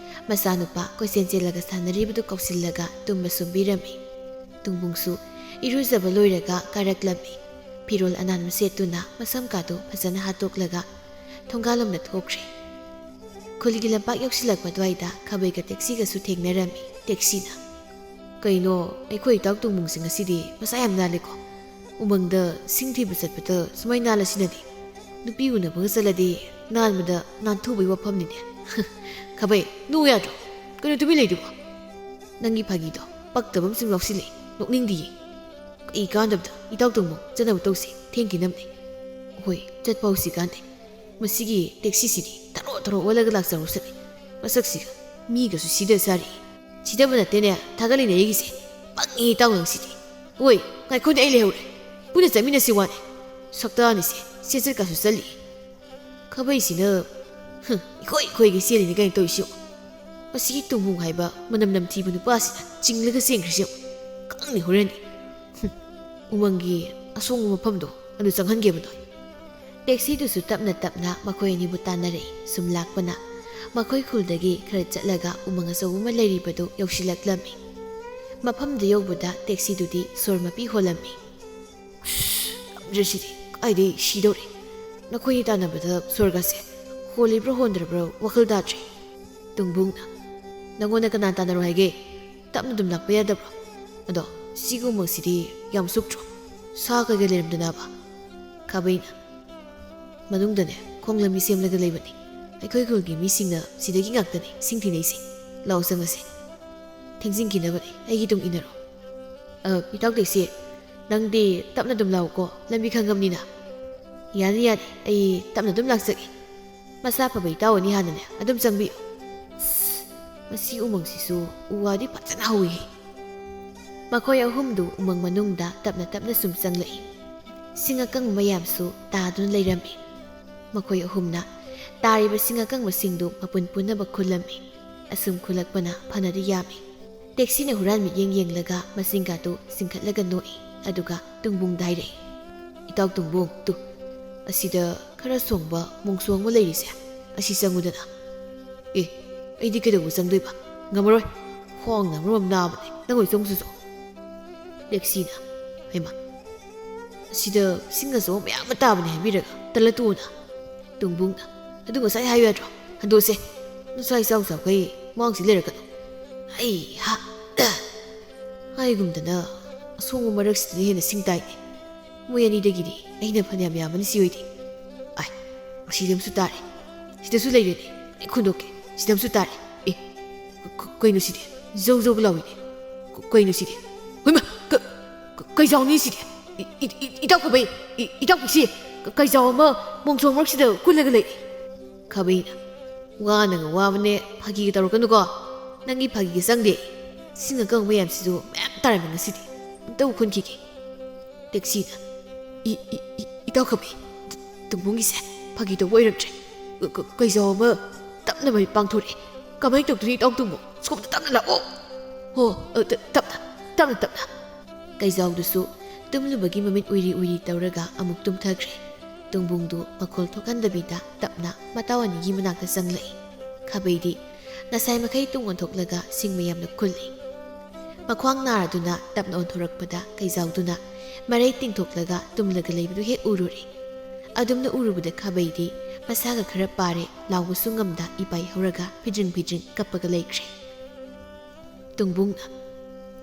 ꯃꯆꯥꯅꯨꯄꯥ ꯀꯣꯏꯆꯦꯟ ꯆꯦꯜꯂꯒ ꯁꯥꯟꯅꯔꯤꯕꯗꯨ ꯀꯧꯁꯤꯜꯂꯒ ꯇꯨꯝꯕ ꯁꯨꯝꯕꯤꯔꯝꯃꯤ꯫ ꯇꯨꯡꯕꯨꯡꯁꯨ ꯏꯔꯨꯖꯕ ꯂꯣꯏꯔꯒ ꯀꯥꯔꯛꯂꯝꯃꯤ꯫ ꯐꯤꯔꯣꯜ ꯑꯅꯥꯟꯕ ꯁꯦꯠꯇꯨꯅ ꯃꯁꯝ ꯀꯥꯗꯨ ꯐꯖꯅ ꯍꯥꯠꯇꯣꯛꯂꯒ ꯊꯣꯡꯒꯥꯜꯂꯣꯝꯗ ꯊꯣꯛꯈ꯭ꯔꯦ꯫ ꯈꯨꯜꯒꯤ ꯂꯝꯄꯥꯛ ꯌꯧꯁꯤꯜꯂꯛꯄ ꯑꯗꯨꯋꯥꯏꯗ ꯈꯥꯕꯩꯒ ꯇꯦꯛꯁꯤꯒꯁꯨ ꯊꯦꯡꯅꯔꯝꯃꯤ꯫ ꯇꯦꯛꯁꯤꯅ, "ꯀꯩꯅꯣ, ꯑꯩꯈꯣꯏ ꯏꯇꯥꯎ ꯇꯨꯡꯕꯨꯡꯁꯦ ꯉꯁꯤꯗꯤ ꯃꯁꯥ ꯌꯥꯝ ꯅꯥꯜꯂꯦꯀꯣ꯫ ꯎꯃꯪꯗ ꯁꯤꯡ ꯊꯤꯕ ꯆꯠꯄꯗ ꯁꯨꯃꯥꯏ ꯅꯥꯜꯂꯁꯤꯅꯗꯤ꯫ ꯅꯨꯄꯤ ꯎꯅꯕꯒ ꯆꯠꯂꯗꯤ ꯅꯥꯟꯕꯗ ꯅꯥꯟꯊꯨꯕꯩ ꯋꯥꯐꯝꯅꯤꯅꯦ꯫" "ꯈꯥꯕꯩ, ꯅꯣꯛꯎ ꯌꯥꯗ꯭ꯔꯣ? ꯀꯩꯅꯣ ꯇꯨꯃꯤꯟ ꯂꯩꯗꯨꯕꯣ?" "ꯅꯪꯒꯤ ꯐꯥꯒꯤꯗꯣ ꯄꯛꯇꯕ ꯑꯃꯁꯨ ꯌꯥꯎꯁꯤꯜꯂꯛꯑꯦ, ꯅꯣꯛꯅꯤꯡꯗꯤꯌꯦ꯫ ꯀꯩ ꯀꯥꯟꯗꯕꯗ ꯏꯇꯥꯎ ꯇꯨꯡꯕꯨꯡ ꯆꯠꯅꯕ ꯇꯧꯁꯦ, ꯊꯦꯡꯈꯤꯅꯕꯅꯦ꯫ ꯍꯣꯏ, ꯆꯠꯄ ꯍꯧꯁꯤ ꯀꯥꯟꯗꯦ꯫ ꯃꯁꯤꯒꯤ ꯇꯦꯛꯁꯤꯁꯤꯗꯤ ꯇꯔꯣ ꯇꯔꯣ ꯑꯣꯜꯂꯒ ꯂꯥꯛꯆꯔꯨꯁꯅꯤ꯫ ꯃꯁꯛꯁꯤꯒ ꯃꯤꯒꯁꯨ ꯁꯤꯗ ꯁꯥꯔꯤ꯫ ꯁꯤꯗꯕ ꯅꯠꯇꯦꯅꯦ, ꯊꯥꯒꯠꯂꯤꯅꯦ ꯑꯩꯒꯤꯁꯦ꯫ ꯄꯪꯉꯤ ꯏꯇꯥꯎ ꯅꯪꯁꯤꯗꯤ꯫ ꯍꯣꯏ, ꯉꯥꯏꯈꯣꯅꯦ, ꯑꯩ ꯂꯩꯍꯧꯔꯦ꯫ ꯄꯨꯟꯅ ꯆꯠꯃꯤꯟꯅꯁꯤ ꯋꯥꯅꯦ꯫ ꯁꯛꯇꯥꯅꯤꯁꯦ, ꯁꯦꯠꯆꯠꯀꯁꯨ ꯆꯠꯂꯤ꯫ ꯈꯥꯕꯩꯁꯤꯅ, ꯍꯨꯝ, ꯏꯈꯣꯏ ꯏꯈꯣꯏꯒꯩ ꯆꯦꯜꯂꯤꯅꯤ ꯀꯩꯅꯣ ꯇꯧꯔꯤꯁꯤ꯫ ꯃꯁꯤꯒꯤ ꯇꯨꯡꯕꯨꯡ ꯍꯥꯏꯕ ꯃꯅꯝ ꯅꯝꯊꯤꯕ ꯅꯨꯄꯥꯁꯤꯅ ꯆꯤꯡꯂꯒ ꯆꯦꯟꯈ꯭ꯔꯤꯁꯤ꯫ ꯈꯪꯅꯤ ꯍꯣꯔꯦꯟꯗꯤ꯫ ꯍꯨꯝ, ꯎꯃꯪꯒꯤ ꯑꯁꯣꯡꯕ ꯃꯐꯝꯗꯣ ꯑꯗꯨ ꯆꯪꯍꯟꯒꯦꯕꯗꯣ꯫" ꯇꯦꯛꯁꯤꯗꯨꯁꯨ ꯇꯞꯅ ꯇꯞꯅ ꯃꯈꯣꯏ ꯑꯅꯤꯕꯨ ꯇꯥꯟꯅꯔꯛꯏ꯫ ꯁꯨꯝ ꯂꯥꯛꯄꯅ ꯃꯈꯣꯏ ꯈꯨꯜꯗꯒꯤ ꯈꯔ ꯆꯠꯂꯒ ꯎꯃꯪ ꯑꯆꯧꯕ ꯑꯃ ꯂꯩꯔꯤꯕꯗꯨ ꯌꯧꯁꯤꯜꯂꯛꯂꯝꯃꯤ꯫ ꯃꯐꯝꯗꯨ ꯌꯧꯕꯗ ꯇꯦꯛꯁꯤꯗꯨꯗꯤ ꯁꯣꯔ ꯃꯄꯤ ꯍꯣꯜꯂꯝꯃꯤ꯫ "ꯑꯁ, ꯉꯝꯗ꯭ꯔꯦ ꯁꯤꯗꯤ, ꯀꯥꯏꯗꯩ ꯁꯤꯗꯧꯔꯦ꯫ ꯅꯈꯣꯏꯅꯤ ꯇꯥꯟꯅꯕꯗ ꯁꯣꯔꯒꯁꯦ ꯍꯣꯜꯂꯤꯕ꯭ꯔꯥ ꯍꯣꯟꯗ꯭ꯔꯕ꯭ꯔꯥ ꯋꯥꯈꯜ ꯇꯥꯗ꯭ꯔꯦ꯫" ꯇꯨꯡꯕꯨꯡꯅ, "ꯅꯪꯉꯣꯟꯗ ꯀꯅꯥ ꯇꯥꯟꯅꯔꯣ ꯍꯥꯏꯒꯦ? ꯇꯞꯅ ꯑꯗꯨꯝ ꯂꯥꯛꯄ ꯌꯥꯗꯕ꯭ꯔꯣ? ꯑꯗꯣ ꯁꯤꯒꯨꯝꯕꯁꯤꯗꯤ ꯌꯥꯝ ꯁꯨꯛꯇ꯭ꯔꯣ? ꯁꯥ ꯀꯩꯀꯩ ꯂꯩꯔꯝꯗꯅꯕ?" ꯈꯥꯕꯩꯅ, "ꯃꯅꯨꯡꯗꯅꯦ, ꯈꯣꯡ ꯂꯝꯕꯤ ꯁꯦꯝꯂꯒ ꯂꯩꯕꯅꯤ꯫ ꯑꯩꯈꯣꯏ ꯈꯨꯜꯒꯤ ꯃꯤꯁꯤꯡꯅ ꯁꯤꯗꯒꯤ ꯉꯥꯛꯇꯅꯤ ꯁꯤꯡ ꯊꯤꯅꯩꯁꯦ꯫ ꯂꯥꯛꯑꯣ ꯆꯪꯉꯁꯦ꯫ ꯊꯦꯡꯖꯤꯟꯈꯤꯅꯕꯅꯦ, ꯑꯩꯒꯤ ꯇꯨꯡ ꯏꯟꯅꯔꯣ꯫" "ꯑ, ꯏꯇꯥꯎ ꯇꯦꯛꯁꯤ, ꯅꯪꯗꯤ ꯇꯞꯅ ꯑꯗꯨꯝ ꯂꯥꯛꯎꯀꯣ, ꯂꯝꯕꯤ ꯈꯪꯉꯝꯅꯤꯅ꯫" "ꯌꯥꯅꯤ, ꯌꯥꯅꯤ, ꯑꯩ ꯇꯞꯅ ꯑꯗꯨꯝ ꯂꯥꯛꯆꯒꯦ꯫ ꯃꯁꯥ ꯐꯕ ꯏꯇꯥꯎ ꯑꯅꯤ ꯍꯥꯟꯅꯅꯦ ꯑꯗꯨꯝ ꯆꯪꯕꯤꯌꯨ꯫" ꯑꯁ, ꯃꯁꯤ ꯎꯃꯪꯁꯤꯁꯨ ꯎ ꯋꯥꯗꯤ ꯐꯖꯅ ꯍꯧꯋꯤꯍꯦ꯫ ꯃꯈꯣꯏ ꯑꯍꯨꯝꯗꯨ ꯎꯃꯪ ꯃꯅꯨꯡꯗ ꯇꯞꯅ ꯇꯞꯅ ꯁꯨꯝ ꯆꯪꯂꯛꯏ꯫ ꯁꯤꯡ ꯑꯀꯪꯕ ꯃꯌꯥꯝꯁꯨ ꯇꯥꯗꯨꯅ ꯂꯩꯔꯝꯃꯤ꯫ ꯃꯈꯣꯏ ꯑꯍꯨꯝꯅ ꯇꯥꯔꯤꯕ ꯁꯤꯡ ꯑꯀꯪꯕꯁꯤꯡꯗꯨ ꯃꯄꯨꯟ ꯄꯨꯟꯅꯃꯛ ꯈꯨꯜꯂꯝꯃꯤ꯫ ꯑꯁꯨꯝ ꯈꯨꯜꯂꯛꯄꯅ ꯐꯅꯗꯤ ꯌꯥꯝꯃꯤ꯫ ꯇꯦꯛꯁꯤꯅ ꯍꯨꯔꯥꯟ ꯃꯤꯠꯌꯦꯡ ꯌꯦꯡꯂꯒ ꯃꯁꯤꯡꯒꯥꯗꯨ ꯆꯤꯡꯈꯠꯂꯒ ꯅꯣꯛꯏ꯫ ꯑꯗꯨꯒ ꯇꯨꯡꯕꯨꯡꯗ ꯍꯥꯏꯔꯛꯏ, "ꯏꯇꯥꯎ ꯇꯨꯡꯕꯨꯡ, ꯇꯨ, ꯑꯁꯤꯗ ꯈꯔ ꯁꯣꯡꯕ ꯃꯣꯡꯁꯣꯡ ꯑꯃ ꯂꯩꯔꯤꯁꯦ, ꯑꯁꯤ ꯆꯪꯉꯨꯗꯅ꯫" "ꯑꯦ, ꯑꯩꯗꯤ ꯀꯩꯗꯧꯕ ꯆꯪꯗꯣꯏꯕ? ꯉꯝꯃꯔꯣꯏ꯫ ꯈ꯭ꯋꯥꯡꯅ ꯃꯔꯣꯝ ꯅꯥꯕꯅꯦ꯫ ꯅꯪ ꯑꯣꯏ ꯆꯪꯁꯨ ꯆꯣ꯫ ꯂꯦꯛꯁꯤꯅ, "ꯍꯩꯃꯥ, ꯑꯁꯤꯗ ꯁꯤꯡ ꯑꯆꯧꯕ ꯃꯌꯥꯝ ꯑꯃ ꯇꯥꯕꯅꯦ ꯍꯥꯏꯕꯤꯔꯒ ꯇꯜꯂ ꯇꯣꯛꯑꯣꯅ?" ꯇꯣꯡꯕꯨꯡꯅ, "ꯑꯗꯨ ꯉꯁꯥꯏ ꯍꯥꯏꯌꯨ ꯌꯥꯗ꯭ꯔꯣ? ꯍꯟꯗꯣꯛꯑꯁꯦ꯫ ꯅꯁꯥ ꯏꯆꯥꯎ ꯆꯥꯎꯈꯩ ꯃꯥꯡꯁꯤ ꯂꯩꯔꯛꯀꯅꯨ꯫ ꯑꯩ ꯍꯥ!" ꯍꯥꯏꯒꯨꯝꯗꯅ ꯑꯁꯣꯡꯕ ꯃꯔꯛꯁꯤꯗꯅ ꯍꯦꯟꯅ ꯁꯤꯡ ꯇꯥꯏꯅꯦ꯫ ꯃꯣꯏ ꯑꯅꯤꯗꯒꯤꯗꯤ ꯑꯩꯅ ꯐꯅꯌꯥꯝ ꯌꯥꯝꯕꯅꯤ ꯁꯤ ꯑꯣꯏꯗꯤ꯫ ꯑꯥꯏ, ꯑꯁꯤꯗ ꯑꯃꯁꯨ ꯇꯥꯔꯦ꯫ ꯁꯤꯗꯁꯨ ꯂꯩꯔꯦꯅꯦ꯫ ꯑꯩ ꯈꯨꯟꯗꯣꯛꯀꯦ꯫ ꯁꯤꯗ ꯑꯃꯁꯨ ꯇꯥꯔꯦ꯫ ꯑꯦ, ꯀ-, ꯀ-, ꯀꯩꯅꯣ ꯁꯤꯗꯤ? ꯖꯧ ꯖꯧ ꯂꯥꯎꯏꯅꯦ꯫ ꯀ-, ꯀꯩꯅꯣ ꯁꯤꯗꯤ? ꯍꯩꯃꯥ! ꯀ-, ꯀ-, ꯀꯩꯖꯥꯎꯅꯤ ꯁꯤꯗꯤ? ꯏ-, ꯏ-, ꯏ-, ꯏꯇꯥꯎ ꯈꯥꯕꯩ! ꯏ-, ꯏꯇꯥꯎ ꯄꯤꯛꯁꯤ! ꯀ-, ꯀꯩꯖꯥꯎ ꯑꯃ ꯃꯣꯡꯁꯣꯡ ꯃꯔꯛꯁꯤꯗ ꯀꯨꯜꯂꯒ ꯂꯩ꯫ ꯈꯥꯕꯩꯅ, "ꯋꯥꯅꯒ ꯋꯥꯕꯅꯦ, ꯐꯥꯒꯤꯒ ꯇꯧꯔꯛꯀꯅꯨꯀꯣ꯫ ꯅꯪꯒꯤ ꯐꯥꯒꯤꯒ ꯆꯪꯗꯦ꯫ ꯁꯤꯡ ꯑꯀꯪꯕ ꯃꯌꯥꯝꯁꯤꯁꯨ ꯃꯌꯥꯝ ꯇꯥꯔꯝꯃꯤ ꯉꯁꯤꯗꯤ꯫ ꯑꯝꯇꯕꯨ ꯈꯨꯟꯈꯤꯒꯦ꯫" ꯇꯦꯛꯁꯤꯅ, "ꯏ-, ꯏ-, ꯏ-, ꯏꯇꯥꯎ ꯈꯥꯕꯩ, ꯇ-, ꯇꯨꯡꯕꯨꯡꯒꯤꯁꯦ ꯐꯥꯒꯤ ꯇꯧꯕ ꯑꯣꯏꯔꯝꯗ꯭ꯔꯦ꯫ ꯀ-, ꯀ-, ꯀꯩꯖꯥꯎ ꯑꯃ ꯇꯞꯅ ꯃꯃꯤꯠ ꯄꯥꯡꯊꯣꯔꯛꯑꯦ꯫ ꯀꯃꯥꯏꯅ ꯇꯧꯗꯣꯏꯅꯣ ꯏꯇꯥꯎ ꯇꯨꯡꯕꯨꯡ? ꯁꯣꯝꯗ ꯇꯞꯅ ꯂꯥꯛꯑꯣ꯫ ꯍꯣ, ꯑ, ꯇ-, ꯇꯞꯅ, ꯇꯞꯅ, ꯇꯞꯅ꯫" ꯀꯩꯖꯥꯎꯗꯨꯁꯨ ꯇꯨꯝꯂꯨꯕꯒꯤ ꯃꯃꯤꯠ ꯎꯏꯔꯤ ꯎꯏꯔꯤ ꯇꯧꯔꯒ ꯑꯃꯨꯛ ꯇꯨꯝꯊꯈ꯭ꯔꯦ꯫ ꯇꯨꯡꯕꯨꯡꯗꯨ ꯃꯈꯣꯜ ꯊꯣꯛꯍꯟꯗꯕꯤꯗ ꯇꯞꯅ ꯃꯇꯥꯎ ꯑꯅꯤꯒꯤ ꯃꯅꯥꯛꯇ ꯆꯪꯂꯛꯏ꯫ ꯈꯥꯕꯩꯗꯤ ꯉꯁꯥꯏ ꯃꯈꯩ ꯇꯨꯡ ꯑꯣꯟꯊꯣꯛꯂꯒ ꯁꯤꯡ ꯃꯌꯥꯝꯅ ꯈꯨꯜꯂꯤ꯫ ꯃꯈ꯭ꯋꯥꯡ ꯅꯥꯔꯗꯨꯅ ꯇꯞꯅ ꯑꯣꯟꯊꯣꯔꯛꯄꯗ ꯀꯩꯖꯥꯎꯗꯨꯅ ꯃꯔꯩ ꯇꯤꯡꯊꯣꯛꯂꯒ ꯇꯨꯝꯂꯒ ꯂꯩꯕꯗꯨ ꯍꯦꯛ ꯎꯔꯨꯔꯦ꯫ ꯑꯗꯨꯝꯅ ꯎꯔꯨꯕꯗ ꯈꯥꯕꯩꯗꯤ ꯃꯁꯥꯒ ꯈꯔ ꯄꯥꯔꯦ, ꯂꯥꯎꯕꯁꯨ ꯉꯝꯗ ꯏꯄꯥꯏ ꯍꯧꯔꯒ ꯐꯤꯗ꯭ꯔꯤꯡ ꯐꯤꯗ꯭ꯔꯤꯡ ꯀꯞꯄꯒ ꯂꯩꯈ꯭ꯔꯦ꯫ ꯇꯨꯡꯕꯨꯡꯅ,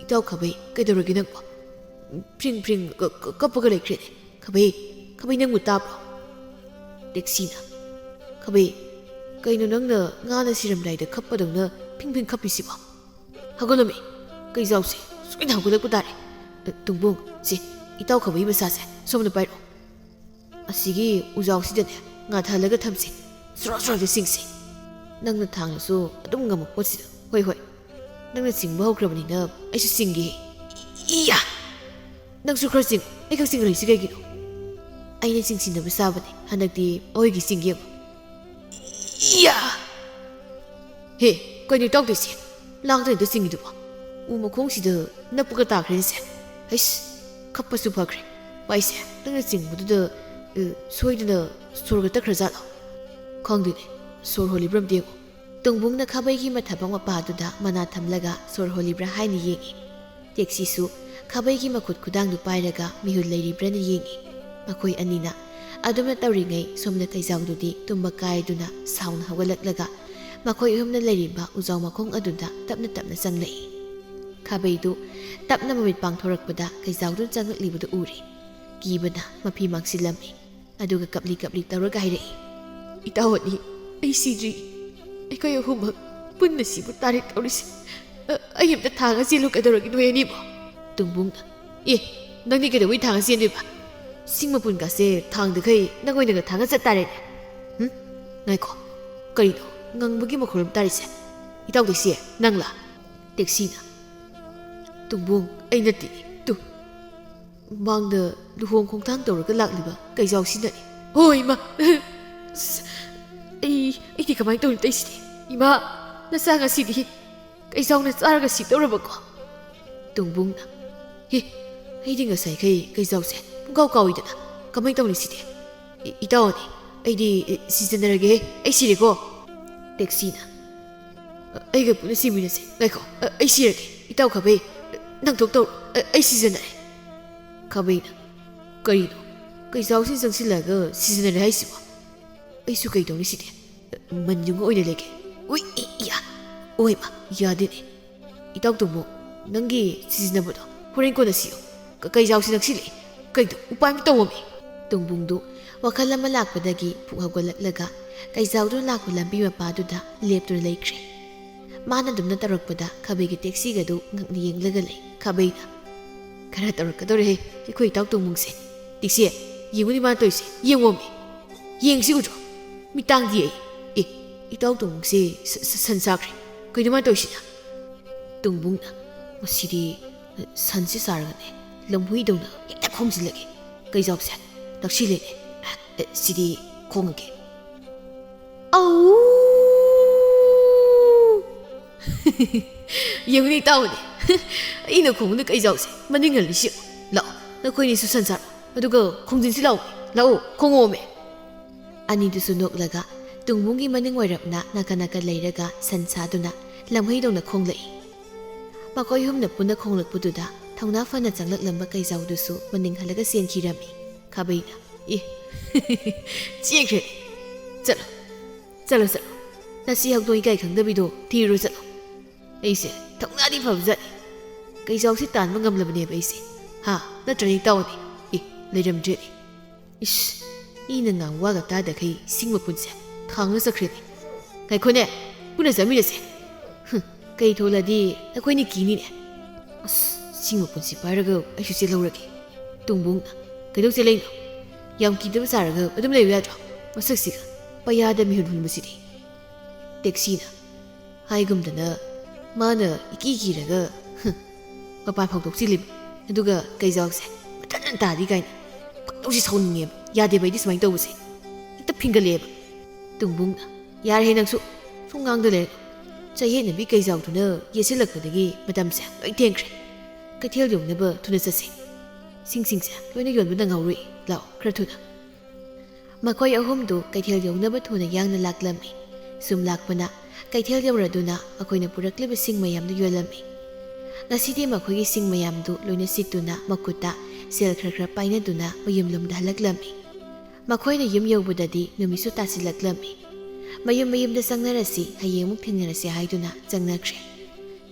"ꯏꯇꯥꯎ ꯈꯥꯕꯩ, ꯀꯩꯗꯧꯔꯒꯦ ꯅꯪꯕꯣ? ꯐ꯭ꯔꯤꯡ ꯐ꯭ꯔꯤꯡ ꯀ-, ꯀ-, ꯀꯞꯄꯒ ꯂꯩꯈ꯭ꯔꯦꯅꯦ꯫ ꯈꯥꯕꯩ, ꯈꯥꯕꯩ, ꯅꯪꯕꯨ ꯇꯥꯕ꯭ꯔꯣ?" ꯇꯦꯛꯁꯤꯅ, "ꯈꯥꯕꯩ, ꯀꯩꯅꯣ ꯅꯪꯅ ꯉꯥꯅ ꯁꯤꯔꯝꯗꯥꯏꯗ ꯈꯞꯄꯗꯧꯅ ꯐꯤꯡ ꯐꯤꯡ ꯈꯞꯄꯤꯁꯤꯕꯣ? ꯍꯧꯒꯠꯂꯝꯃꯤ, ꯀꯩꯖꯥꯎꯁꯦ ꯁꯣꯏꯗꯅ ꯍꯧꯒꯠꯂꯛꯄ ꯇꯥꯔꯦ꯫ ꯑ, ꯇꯨꯡꯕꯨꯡ, ꯁꯤ, ꯏꯇꯥꯎ ꯈꯥꯕꯩ ꯃꯁꯥꯁꯦ ꯁꯣꯝꯗ ꯄꯥꯏꯔꯛꯑꯣ꯫ ꯑꯁꯤꯒꯤ ꯎꯖꯥꯎꯁꯤꯗꯅꯦ ꯉꯥꯊꯍꯜꯂꯒ ꯊꯝꯁꯤ꯫ ꯁꯣꯔꯥ ꯁꯣꯔꯥꯗ ꯆꯤꯡꯁꯤ꯫ ꯅꯪꯅ ꯊꯥꯡꯅꯁꯨ ꯑꯗꯨꯝ ꯉꯝꯕ ꯄꯣꯠꯁꯤꯗ꯫ ꯍꯣꯏ, ꯍꯣꯏ, ꯅꯪꯅ ꯆꯤꯡꯕ ꯍꯧꯈ꯭ꯔꯕꯅꯤꯅ ꯑꯩꯁꯨ ꯆꯤꯡꯒꯦ꯫ ꯏꯌꯥ! ꯅꯪꯁꯨ ꯈꯔ ꯆꯤꯡ꯫ ꯑꯩ ꯈꯛ ꯆꯤꯡꯍꯜꯂꯤꯁꯤ ꯀꯩꯒꯤꯅꯣ? ꯑꯩꯅ ꯆꯤꯡꯁꯤꯟꯅꯕ ꯁꯥꯕꯅꯤ꯫ ꯍꯟꯗꯛꯇꯤ ꯑꯩꯈꯣꯏꯒꯤ ꯆꯤꯡꯒꯦ ꯌꯦꯡꯉꯨ꯫ ꯏꯌꯥ! ꯍꯦ, ꯀꯩꯅꯣ ꯏꯇꯥꯎ ꯇꯧꯏꯁꯦ? ꯂꯥꯡꯗꯅ ꯍꯦꯛꯇ ꯆꯤꯡꯉꯤꯗꯨꯕꯣ? ꯎ ꯃꯈꯣꯡꯁꯤꯗ ꯅꯞꯄꯒ ꯇꯥꯈ꯭ꯔꯦꯅꯦꯁꯦ꯫ ꯍꯩꯁ, ꯈꯞꯄꯁꯨ ꯐꯈ꯭ꯔꯦ꯫ ꯋꯥꯏꯁꯦ, ꯅꯪꯅ ꯆꯤꯡꯕꯗꯨꯗ, ꯑ, ꯁꯣꯏꯗꯅ ꯁꯣꯔꯒ ꯇꯠꯈ꯭ꯔꯖꯥꯠꯂꯣ? ꯈꯪꯗꯦꯅꯦ, ꯁꯣꯔ ꯍꯣꯜꯂꯤꯕ꯭ꯔꯥ ꯑꯝꯇ ꯌꯦꯡꯉꯣ꯫ ꯇꯣꯡꯕꯨꯡꯅ ꯈꯥꯕꯩꯒꯤ ꯃꯊꯕꯛ ꯃꯄꯥꯗꯨꯗ ꯃꯅꯥ ꯊꯝꯂꯒ ꯁꯣꯔ ꯍꯣꯜꯂꯤꯕ꯭ꯔꯥ ꯍꯥꯏꯅ ꯌꯦꯡꯏ꯫ ꯇꯦꯛꯁꯤꯁꯨ ꯈꯥꯕꯩꯒꯤ ꯃꯈꯨꯠ ꯈꯨꯗꯥꯡꯗꯨ ꯄꯥꯏꯔꯒ ꯃꯤꯍꯨꯜ ꯂꯩꯔꯤꯕ꯭ꯔꯥꯅ ꯌꯦꯡꯏ꯫ ꯃꯈꯣꯏ ꯑꯅꯤꯅ ꯑꯗꯨꯝꯅ ꯇꯧꯔꯤꯉꯩ ꯁꯣꯝꯗ ꯀꯩꯖꯥꯎꯗꯨꯗꯤ ꯇꯨꯝꯕ ꯀꯥꯏꯗꯨꯅ ꯁꯥꯎꯅ ꯍꯧꯒꯠꯂꯛꯂꯒ ꯃꯈꯣꯏ ꯑꯍꯨꯝꯅ ꯂꯩꯔꯤꯕ ꯎꯖꯥꯎ ꯃꯈꯣꯡ ꯑꯗꯨꯗ ꯇꯞꯅ ꯇꯞꯅ ꯆꯪꯂꯛꯏ꯫ ꯈꯥꯕꯩꯗꯨ ꯇꯞꯅ ꯃꯃꯤꯠ ꯄꯥꯡꯊꯣꯔꯛꯄꯗ ꯀꯩꯖꯥꯎꯗꯨꯅ ꯆꯪꯂꯛꯂꯤꯕꯗꯨ ꯎꯔꯦ꯫ ꯀꯤꯕꯅ ꯃꯐꯤ ꯃꯥꯡꯁꯤꯜꯂꯝꯃꯤ꯫ ꯑꯗꯨꯒ ꯀꯞꯂꯤ ꯀꯞꯂꯤ ꯇꯧꯔꯒ ꯍꯥꯏꯔꯛꯏ, "ꯏꯇꯥꯎ ꯑꯅꯤ, ꯑꯩ ꯁꯤꯗ꯭ꯔꯤ꯫ ꯑꯩꯈꯣꯏ ꯑꯍꯨꯝꯃꯛ ꯄꯨꯟꯅ ꯁꯤꯕ ꯇꯥꯔꯦ ꯇꯧꯔꯤꯁꯦ꯫ ꯑ, ꯑꯩ ꯑꯝꯇ ꯊꯥꯡꯉ ꯆꯦꯜꯂꯨ ꯀꯩꯗꯧꯔꯒꯦ ꯅꯣꯏ ꯑꯅꯤꯕꯣ?" ꯇꯣꯡꯕꯨꯡꯅ, "ꯑꯦ, ꯅꯪꯗꯤ ꯀꯩꯗꯧꯕꯩ ꯊꯥꯡꯉ ꯆꯦꯟꯗꯣꯏꯕ? ꯁꯤꯡ ꯃꯄꯨꯟꯒꯥꯁꯦ ꯊꯥꯡꯗꯈꯩ ꯅꯪ ꯑꯣꯏꯅꯒ ꯊꯥꯡꯉ ꯆꯠ ꯇꯥꯔꯦꯅꯦ꯫ ꯍꯨꯝ? ꯉꯥꯏꯈꯣ, ꯀꯔꯤꯅꯣ ꯉꯪꯕꯒꯤ ꯃꯈꯣꯜ ꯑꯃ ꯇꯥꯔꯤꯁꯦ? ꯏꯇꯥꯎ ꯇꯦꯛꯁꯤ, ꯅꯪꯂꯥ?" ꯇꯦꯛꯁꯤꯅ, "ꯇꯣꯡꯕꯨꯡ, ꯑꯩ ꯅꯠꯇꯦ꯫ ꯇꯨ, ꯃꯥꯡꯗ ꯂꯨꯍꯣꯡ ꯈꯣꯡꯊꯥꯡ ꯇꯧꯔꯒ ꯂꯥꯛꯂꯤꯕ ꯀꯩꯖꯥꯎꯁꯤꯅꯅꯤ꯫ ꯍꯣꯏ, ꯏꯃꯥ꯫ ꯑꯁ, ꯑꯩ, ꯑꯩꯗꯤ ꯀꯃꯥꯏꯅ ꯇꯧꯅꯤ ꯇꯧꯔꯤꯁꯤꯗꯤ? ꯏꯃꯥ, ꯅꯆꯥ ꯉꯁꯤꯗꯤ ꯀꯩꯖꯥꯎꯅ ꯆꯥꯔꯒ ꯁꯤꯗꯧꯔꯕꯀꯣ?" ꯇꯣꯡꯕꯨꯡꯅ, "ꯍꯦ, ꯑꯩꯗꯤ ꯉꯁꯥꯏꯈꯩ ꯀꯩꯖꯥꯎꯁꯦ ꯄꯨꯡꯀꯥꯎ ꯀꯥꯎꯏꯗꯅ꯫ ꯀꯃꯥꯏꯅ ꯇꯧꯅꯤ ꯁꯤꯗꯤ? ꯏ-, ꯏꯇꯥꯎ ꯑꯅꯤ, ꯑꯩꯗꯤ, ꯑꯦ, ꯁꯤꯖꯤꯟꯅꯔꯒꯦꯍꯦ꯫ ꯑꯩ ꯁꯤꯔꯦꯀꯣ?" ꯇꯦꯛꯁꯤꯅ, "ꯑꯩꯒ ꯄꯨꯟꯅ ꯁꯤꯃꯤꯟꯅꯁꯦ꯫ ꯉꯥꯏꯈꯣ, ꯑ, ꯑꯩ ꯁꯤꯔꯒꯦ꯫ ꯏꯇꯥꯎ ꯈꯥꯕꯩ, ꯅꯪ ꯊꯣꯛ ꯇꯧꯔꯣ꯫ ꯑ, ꯑꯩ ꯁꯤꯖꯤꯟꯅꯔꯦ꯫" ꯈꯥꯕꯩꯅ, "ꯀꯔꯤꯅꯣ? ꯀꯩꯖꯥꯎꯁꯤ ꯆꯪꯁꯤꯜꯂꯒ ꯁꯤꯖꯤꯟꯅꯔꯦ ꯍꯥꯏꯁꯤꯕꯣ? ꯑꯩꯁꯨ ꯀꯩ ꯇꯧꯅꯤ ꯁꯤꯗꯤ? ꯃꯟ ꯌꯨꯡꯉ ꯑꯣꯏꯅ ꯂꯩꯒꯦ꯫ ꯎꯏ, ꯏ, ꯏꯌꯥ꯫ ꯑꯣꯏꯃ, ꯌꯥꯗꯦꯅꯦ꯫ ꯏꯇꯥꯎ ꯇꯣꯝꯕꯣ, ꯅꯪꯒꯤ ꯁꯤꯖꯤꯟꯅꯕꯗꯣ ꯍꯣꯔꯦꯟ ꯀꯣꯟꯅ ꯁꯤꯌꯣ꯫ ꯀ-, ꯀꯩꯖꯥꯎꯁꯤ ꯅꯛꯁꯤꯜꯂꯛꯑꯦ꯫ ꯀꯩꯗꯣ, ꯎꯄꯥꯏ ꯑꯃ ꯇꯧꯋꯣꯃꯤ꯫" ꯇꯣꯡꯕꯨꯡꯗꯨ ꯋꯥꯈꯜ ꯑꯃ ꯂꯥꯛꯄꯗꯒꯤ ꯐꯨꯛ ꯍꯧꯒꯠꯂꯛꯂꯒ ꯀꯩꯖꯥꯎꯗꯨꯅ ꯂꯥꯛꯄ ꯂꯝꯕꯤ ꯃꯄꯥꯗꯨꯗ ꯂꯦꯞꯇꯨꯅ ꯂꯩꯈ꯭ꯔꯦ꯫ ꯃꯥꯅ ꯑꯗꯨꯝꯅ ꯇꯧꯔꯛꯄꯗ ꯈꯥꯕꯩꯒꯤ ꯇꯦꯛꯁꯤꯒꯗꯨ ꯉꯛꯅ ꯌꯦꯡꯂꯒ ꯂꯩ꯫ ꯈꯥꯕꯩꯅ, "ꯈꯔ ꯇꯧꯔꯛꯀꯗꯧꯔꯦꯍꯦ ꯑꯩꯈꯣꯏ ꯏꯇꯥꯎ ꯇꯣꯡꯕꯨꯡꯁꯦ꯫ ꯇꯦꯛꯁꯤ, ꯌꯦꯡꯉꯨꯅꯦ ꯃꯥꯅ ꯇꯧꯔꯤꯁꯦ, ꯌꯦꯡꯉꯣꯃꯤ꯫ ꯌꯦꯡꯁꯤ ꯎꯗ꯭ꯔꯣ? ꯃꯤꯠꯇꯥꯡꯗꯤ ꯑꯩ꯫ ꯑꯦ, ꯏꯇꯥꯎ ꯇꯣꯡꯕꯨꯡꯁꯦ ꯁ-, ꯁ-, ꯁꯟ ꯆꯥꯈ꯭ꯔꯦ꯫ ꯀꯩꯅꯣ ꯃꯥꯅ ꯇꯧꯔꯤꯁꯤꯅ?" ꯇꯣꯡꯕꯨꯡꯅ, "ꯉꯁꯤꯗꯤ ꯁꯟꯁꯤ ꯆꯥꯔꯒꯅꯦ, ꯂꯝꯍꯨꯏꯗꯧꯅ ꯍꯦꯛꯇ ꯈꯣꯡꯖꯤꯜꯂꯒꯦ꯫ ꯀꯩꯖꯥꯎꯁꯦ ꯅꯛꯁꯤꯜꯂꯦꯅꯦ꯫ ꯑꯦ, ꯁꯤꯗꯤ ꯈꯣꯡꯉꯒꯦ꯫ ꯑꯧ!" "ꯌꯦꯡꯉꯨꯅꯦ ꯏꯇꯥꯎꯅꯦ꯫ ꯑꯩꯅ ꯈꯣꯡꯉꯨꯅꯦ ꯀꯩꯖꯥꯎꯁꯦ ꯃꯅꯤꯡ ꯍꯜꯂꯤꯁꯤ꯫ ꯂꯥꯛꯑꯣ, ꯅꯈꯣꯏꯅꯤꯁꯨ ꯁꯟ ꯆꯥꯔꯣ꯫ ꯑꯗꯨꯒ ꯈꯣꯡꯖꯤꯟꯁꯤ ꯂꯥꯛꯑꯣ꯫ ꯂꯥꯛꯑꯣ, ꯈꯣꯡꯉꯛꯑꯣꯃꯦ꯫" ꯑꯅꯤꯗꯨꯁꯨ ꯅꯣꯛꯂꯒ ꯇꯨꯡꯕꯨꯡꯒꯤ ꯃꯅꯤꯡ ꯑꯣꯏꯔꯞꯅ ꯅꯥꯀꯟ ꯅꯥꯀꯟ ꯂꯩꯔꯒ ꯁꯟ ꯁꯥꯗꯨꯅ ꯂꯝꯍꯩꯗꯧꯅ ꯈꯣꯡꯂꯛꯏ꯫ ꯃꯈꯣꯏ ꯑꯍꯨꯝꯅ ꯄꯨꯟꯅ ꯈꯣꯡꯂꯛꯄꯗꯨꯗ ꯊꯧꯅꯥ ꯐꯅ ꯆꯪꯂꯛꯂꯝꯕ ꯀꯩꯖꯥꯎꯗꯨꯁꯨ ꯃꯅꯤꯡ ꯍꯜꯂꯒ ꯆꯦꯟꯈꯤꯔꯝꯃꯤ꯫ ꯈꯥꯕꯩꯅ, "ꯑꯦ, ꯆꯦꯟꯈ꯭ꯔꯦ꯫ ꯆꯠꯂꯣ, ꯆꯠꯂꯣ, ꯆꯠꯂꯣ꯫ ꯅꯁꯤ ꯍꯧꯗꯣꯡ ꯏꯀꯥꯏ ꯈꯪꯗꯕꯤꯗꯣ ꯊꯤꯔꯨꯔꯣ ꯆꯠꯂꯣ꯫ ꯑꯩꯁꯦ ꯊꯧꯅꯥꯗꯤ ꯐꯕꯖꯥꯠꯅꯤ꯫ ꯀꯩꯖꯥꯎꯁꯤ ꯇꯥꯟꯕ ꯉꯝꯂꯕꯅꯦꯕ ꯑꯩꯁꯦ꯫ ꯍꯥ? ꯅꯠꯇ꯭ꯔꯅꯦ ꯏꯇꯥꯎꯅꯤ? ꯑꯦ, ꯂꯩꯔꯝꯗ꯭ꯔꯦꯅꯦ꯫ ꯏꯁ, ꯃꯤꯅ ꯉꯥꯡ ꯋꯥꯒ ꯇꯥꯗꯈꯩ ꯁꯤꯡ ꯃꯄꯨꯟꯁꯦ ꯊꯥꯡꯅ ꯆꯠꯈ꯭ꯔꯦꯅꯦ꯫ ꯉꯥꯏꯈꯣꯅꯦ, ꯄꯨꯟꯅ ꯆꯠꯃꯤꯟꯅꯁꯦ꯫ ꯍꯨꯝ, ꯀꯩ ꯊꯣꯛꯂꯗꯤ ꯑꯩꯈꯣꯏꯅꯤ ꯀꯤꯅꯤꯅꯦ꯫ ꯑꯁ, ꯁꯤꯡ ꯃꯄꯨꯟꯁꯤ ꯄꯥꯏꯔꯒ ꯑꯩꯁꯨ ꯆꯦꯜꯍꯧꯔꯒꯦ꯫" ꯇꯨꯡꯕꯨꯡꯅ, "ꯀꯩꯗꯧ ꯆꯦꯜꯂꯛꯏꯅꯣ? ꯌꯥꯝ ꯀꯤꯗꯕ ꯁꯥꯔꯒ ꯑꯗꯨꯝ ꯂꯩꯌꯨ ꯌꯥꯗ꯭ꯔꯣ? ꯃꯁꯛꯁꯤꯒ ꯄꯌꯥꯗ ꯃꯤꯍꯨꯟ ꯍꯨꯟꯕꯁꯤꯗꯤ꯫" ꯇꯦꯛꯁꯤꯅ, ꯍꯥꯏꯒꯨꯝꯗꯅ ꯃꯥꯅ ꯏꯀꯤ ꯀꯤꯔꯒ, ꯍꯨꯝ, ꯃꯄꯥꯟ ꯐꯥꯎꯗꯣꯛ ꯆꯦꯜꯂꯤꯕ꯫ ꯑꯗꯨꯒ ꯀꯩꯖꯥꯎꯁꯦ ꯃꯊꯟ ꯇꯥꯗꯤ ꯀꯥꯏꯅ ꯈꯣꯏꯗꯧꯁꯤ ꯁꯥꯎꯅꯤꯡꯉꯦꯕ꯫ ꯌꯥꯗꯦꯕ ꯑꯩꯗꯤ ꯁꯨꯃꯥꯏꯅ ꯇꯧꯕꯁꯦ꯫ ꯍꯦꯛꯇ ꯐꯤꯡꯒꯠꯂꯛꯑꯦꯕ꯫ ꯇꯨꯡꯕꯨꯡꯅ, "ꯌꯥꯔꯦꯍꯦ ꯅꯪꯁꯨ, ꯁꯨꯝ ꯉꯥꯡꯗ ꯂꯩꯔꯅꯨ꯫ ꯆꯌꯦꯠꯅꯕꯤ ꯀꯩꯖꯥꯎꯗꯨꯅ ꯌꯦꯠꯁꯤꯜꯂꯛꯄꯗꯒꯤ ꯃꯇꯝꯁꯦ ꯂꯣꯏ ꯊꯦꯡꯈ꯭ꯔꯦ꯫ ꯀꯩꯊꯦꯜ ꯌꯧꯅꯕ ꯊꯨꯅ ꯆꯠꯁꯦ꯫ ꯁꯤꯡꯁꯤꯡꯁꯦ ꯂꯣꯏꯅ ꯌꯣꯟꯕ ꯅꯪꯍꯧꯔꯣꯏ꯫ ꯂꯥꯛꯑꯣ, ꯈꯔ ꯊꯨꯅ꯫" ꯃꯈꯣꯏ ꯑꯍꯨꯝꯗꯨ ꯀꯩꯊꯦꯜ ꯌꯧꯅꯕ ꯊꯨꯅ ꯌꯥꯡꯅ ꯂꯥꯛꯂꯝꯃꯤ꯫ ꯁꯨꯝ ꯂꯥꯛꯄꯅ ꯀꯩꯊꯦꯜ ꯌꯧꯔꯗꯨꯅ ꯃꯈꯣꯏꯅ ꯄꯨꯔꯛꯂꯤꯕ ꯁꯤꯡ ꯃꯌꯥꯝꯗꯨ ꯌꯣꯜꯂꯝꯃꯤ꯫ ꯉꯁꯤꯗꯤ ꯃꯈꯣꯏꯒꯤ ꯁꯤꯡ ꯃꯌꯥꯝꯗꯨ ꯂꯣꯏꯅ ꯁꯤꯠꯇꯨꯅ ꯃꯈꯨꯠꯇ ꯁꯦꯜ ꯈꯔ ꯈꯔ ꯄꯥꯏꯅꯗꯨꯅ ꯃꯌꯨꯝꯂꯣꯝꯗ ꯍꯜꯂꯛꯂꯝꯃꯤ꯫ ꯃꯈꯣꯏꯅ ꯌꯨꯝ ꯌꯧꯕꯗꯗꯤ ꯅꯨꯃꯤꯠꯁꯨ ꯇꯥꯁꯤꯜꯂꯛꯂꯝꯃꯤ꯫ ꯃꯌꯨꯝ ꯃꯌꯨꯝꯗ ꯆꯪꯅꯔꯁꯤ, ꯍꯌꯦꯡ ꯑꯃꯨꯛ ꯊꯦꯡꯅꯔꯁꯤ ꯍꯥꯏꯗꯨꯅ ꯆꯪꯅꯈ꯭ꯔꯦ꯫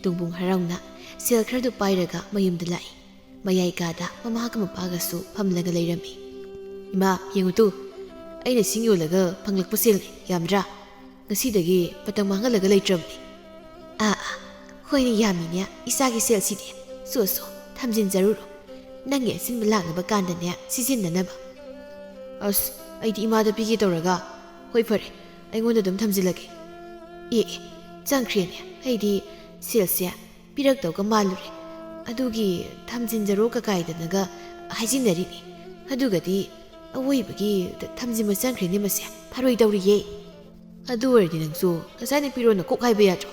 ꯇꯨꯡꯕꯨꯡ ꯍꯔꯥꯎꯅ ꯁꯦꯜ ꯈꯔꯗꯨ ꯄꯥꯏꯔꯒ ꯃꯌꯨꯝꯗ ꯂꯥꯛꯏ꯫ ꯃꯌꯥꯏ ꯀꯥꯗ ꯃꯃꯥꯒ ꯃꯄꯥꯒꯁꯨ ꯐꯝꯂꯒ ꯂꯩꯔꯝꯃꯤ꯫ "ꯏꯃꯥ, ꯌꯦꯡꯉꯨ ꯇꯨ, ꯑꯩꯅ ꯁꯤꯡ ꯌꯣꯜꯂꯒ ꯐꯪꯂꯛꯄ ꯁꯦꯜꯅꯤ, ꯌꯥꯝꯗ꯭ꯔꯥ? ꯉꯁꯤꯗꯒꯤ ꯃꯇꯝ ꯃꯥꯡꯍꯜꯂꯒ ꯂꯩꯇ꯭ꯔꯕꯅꯤ꯫" "ꯑꯥ, ꯑꯥ, ꯍꯣꯏꯅꯦ, ꯌꯥꯝꯃꯤꯅꯦ ꯏꯆꯥꯒꯤ ꯁꯦꯜꯁꯤꯗꯤ꯫ ꯁꯣ, ꯁꯣ, ꯊꯝꯖꯤꯟꯖꯔꯨꯔꯣ꯫ ꯅꯪꯒꯤ ꯑꯁꯤꯟꯕ ꯂꯥꯛꯅꯕ ꯀꯥꯟꯗꯅꯦ ꯁꯤꯖꯤꯟꯅꯅꯕ꯫" "ꯑꯁ, ꯑꯩꯗꯤ ꯏꯃꯥꯗ ꯄꯤꯒꯦ ꯇꯧꯔꯒ꯫ ꯍꯣꯏ ꯐꯔꯦ, ꯑꯩꯉꯣꯟꯗ ꯑꯗꯨꯝ ꯊꯝꯖꯤꯜꯂꯒꯦ꯫" "ꯑꯦ, ꯑꯦ, ꯆꯪꯈ꯭ꯔꯦꯅꯦ꯫ ꯑꯩꯗꯤ ꯁꯦꯜꯁꯦ ꯄꯤꯔꯛꯇꯧꯒ ꯃꯥꯜꯂꯨꯔꯦ꯫ ꯑꯗꯨꯒꯤ ꯊꯝꯖꯤꯟꯖꯔꯣ ꯀꯀꯥꯏꯗꯅꯒ ꯍꯥꯏꯖꯤꯟꯅꯔꯤꯅꯤ꯫ ꯑꯗꯨꯒꯗꯤ ꯑꯋꯣꯏꯕꯒꯤ ꯊꯝꯖꯤꯟꯕ ꯆꯪꯈ꯭ꯔꯦꯅꯦ ꯃꯁꯦ꯫ ꯐꯔꯣꯏ ꯇꯧꯔꯤꯌꯦ꯫" "ꯑꯗꯨ ꯑꯣꯏꯔꯗꯤ ꯅꯪꯁꯨ ꯉꯁꯥꯏꯅ ꯄꯤꯔꯣꯅ ꯀꯣꯛ ꯍꯥꯏꯕ ꯌꯥꯗ꯭ꯔꯣ?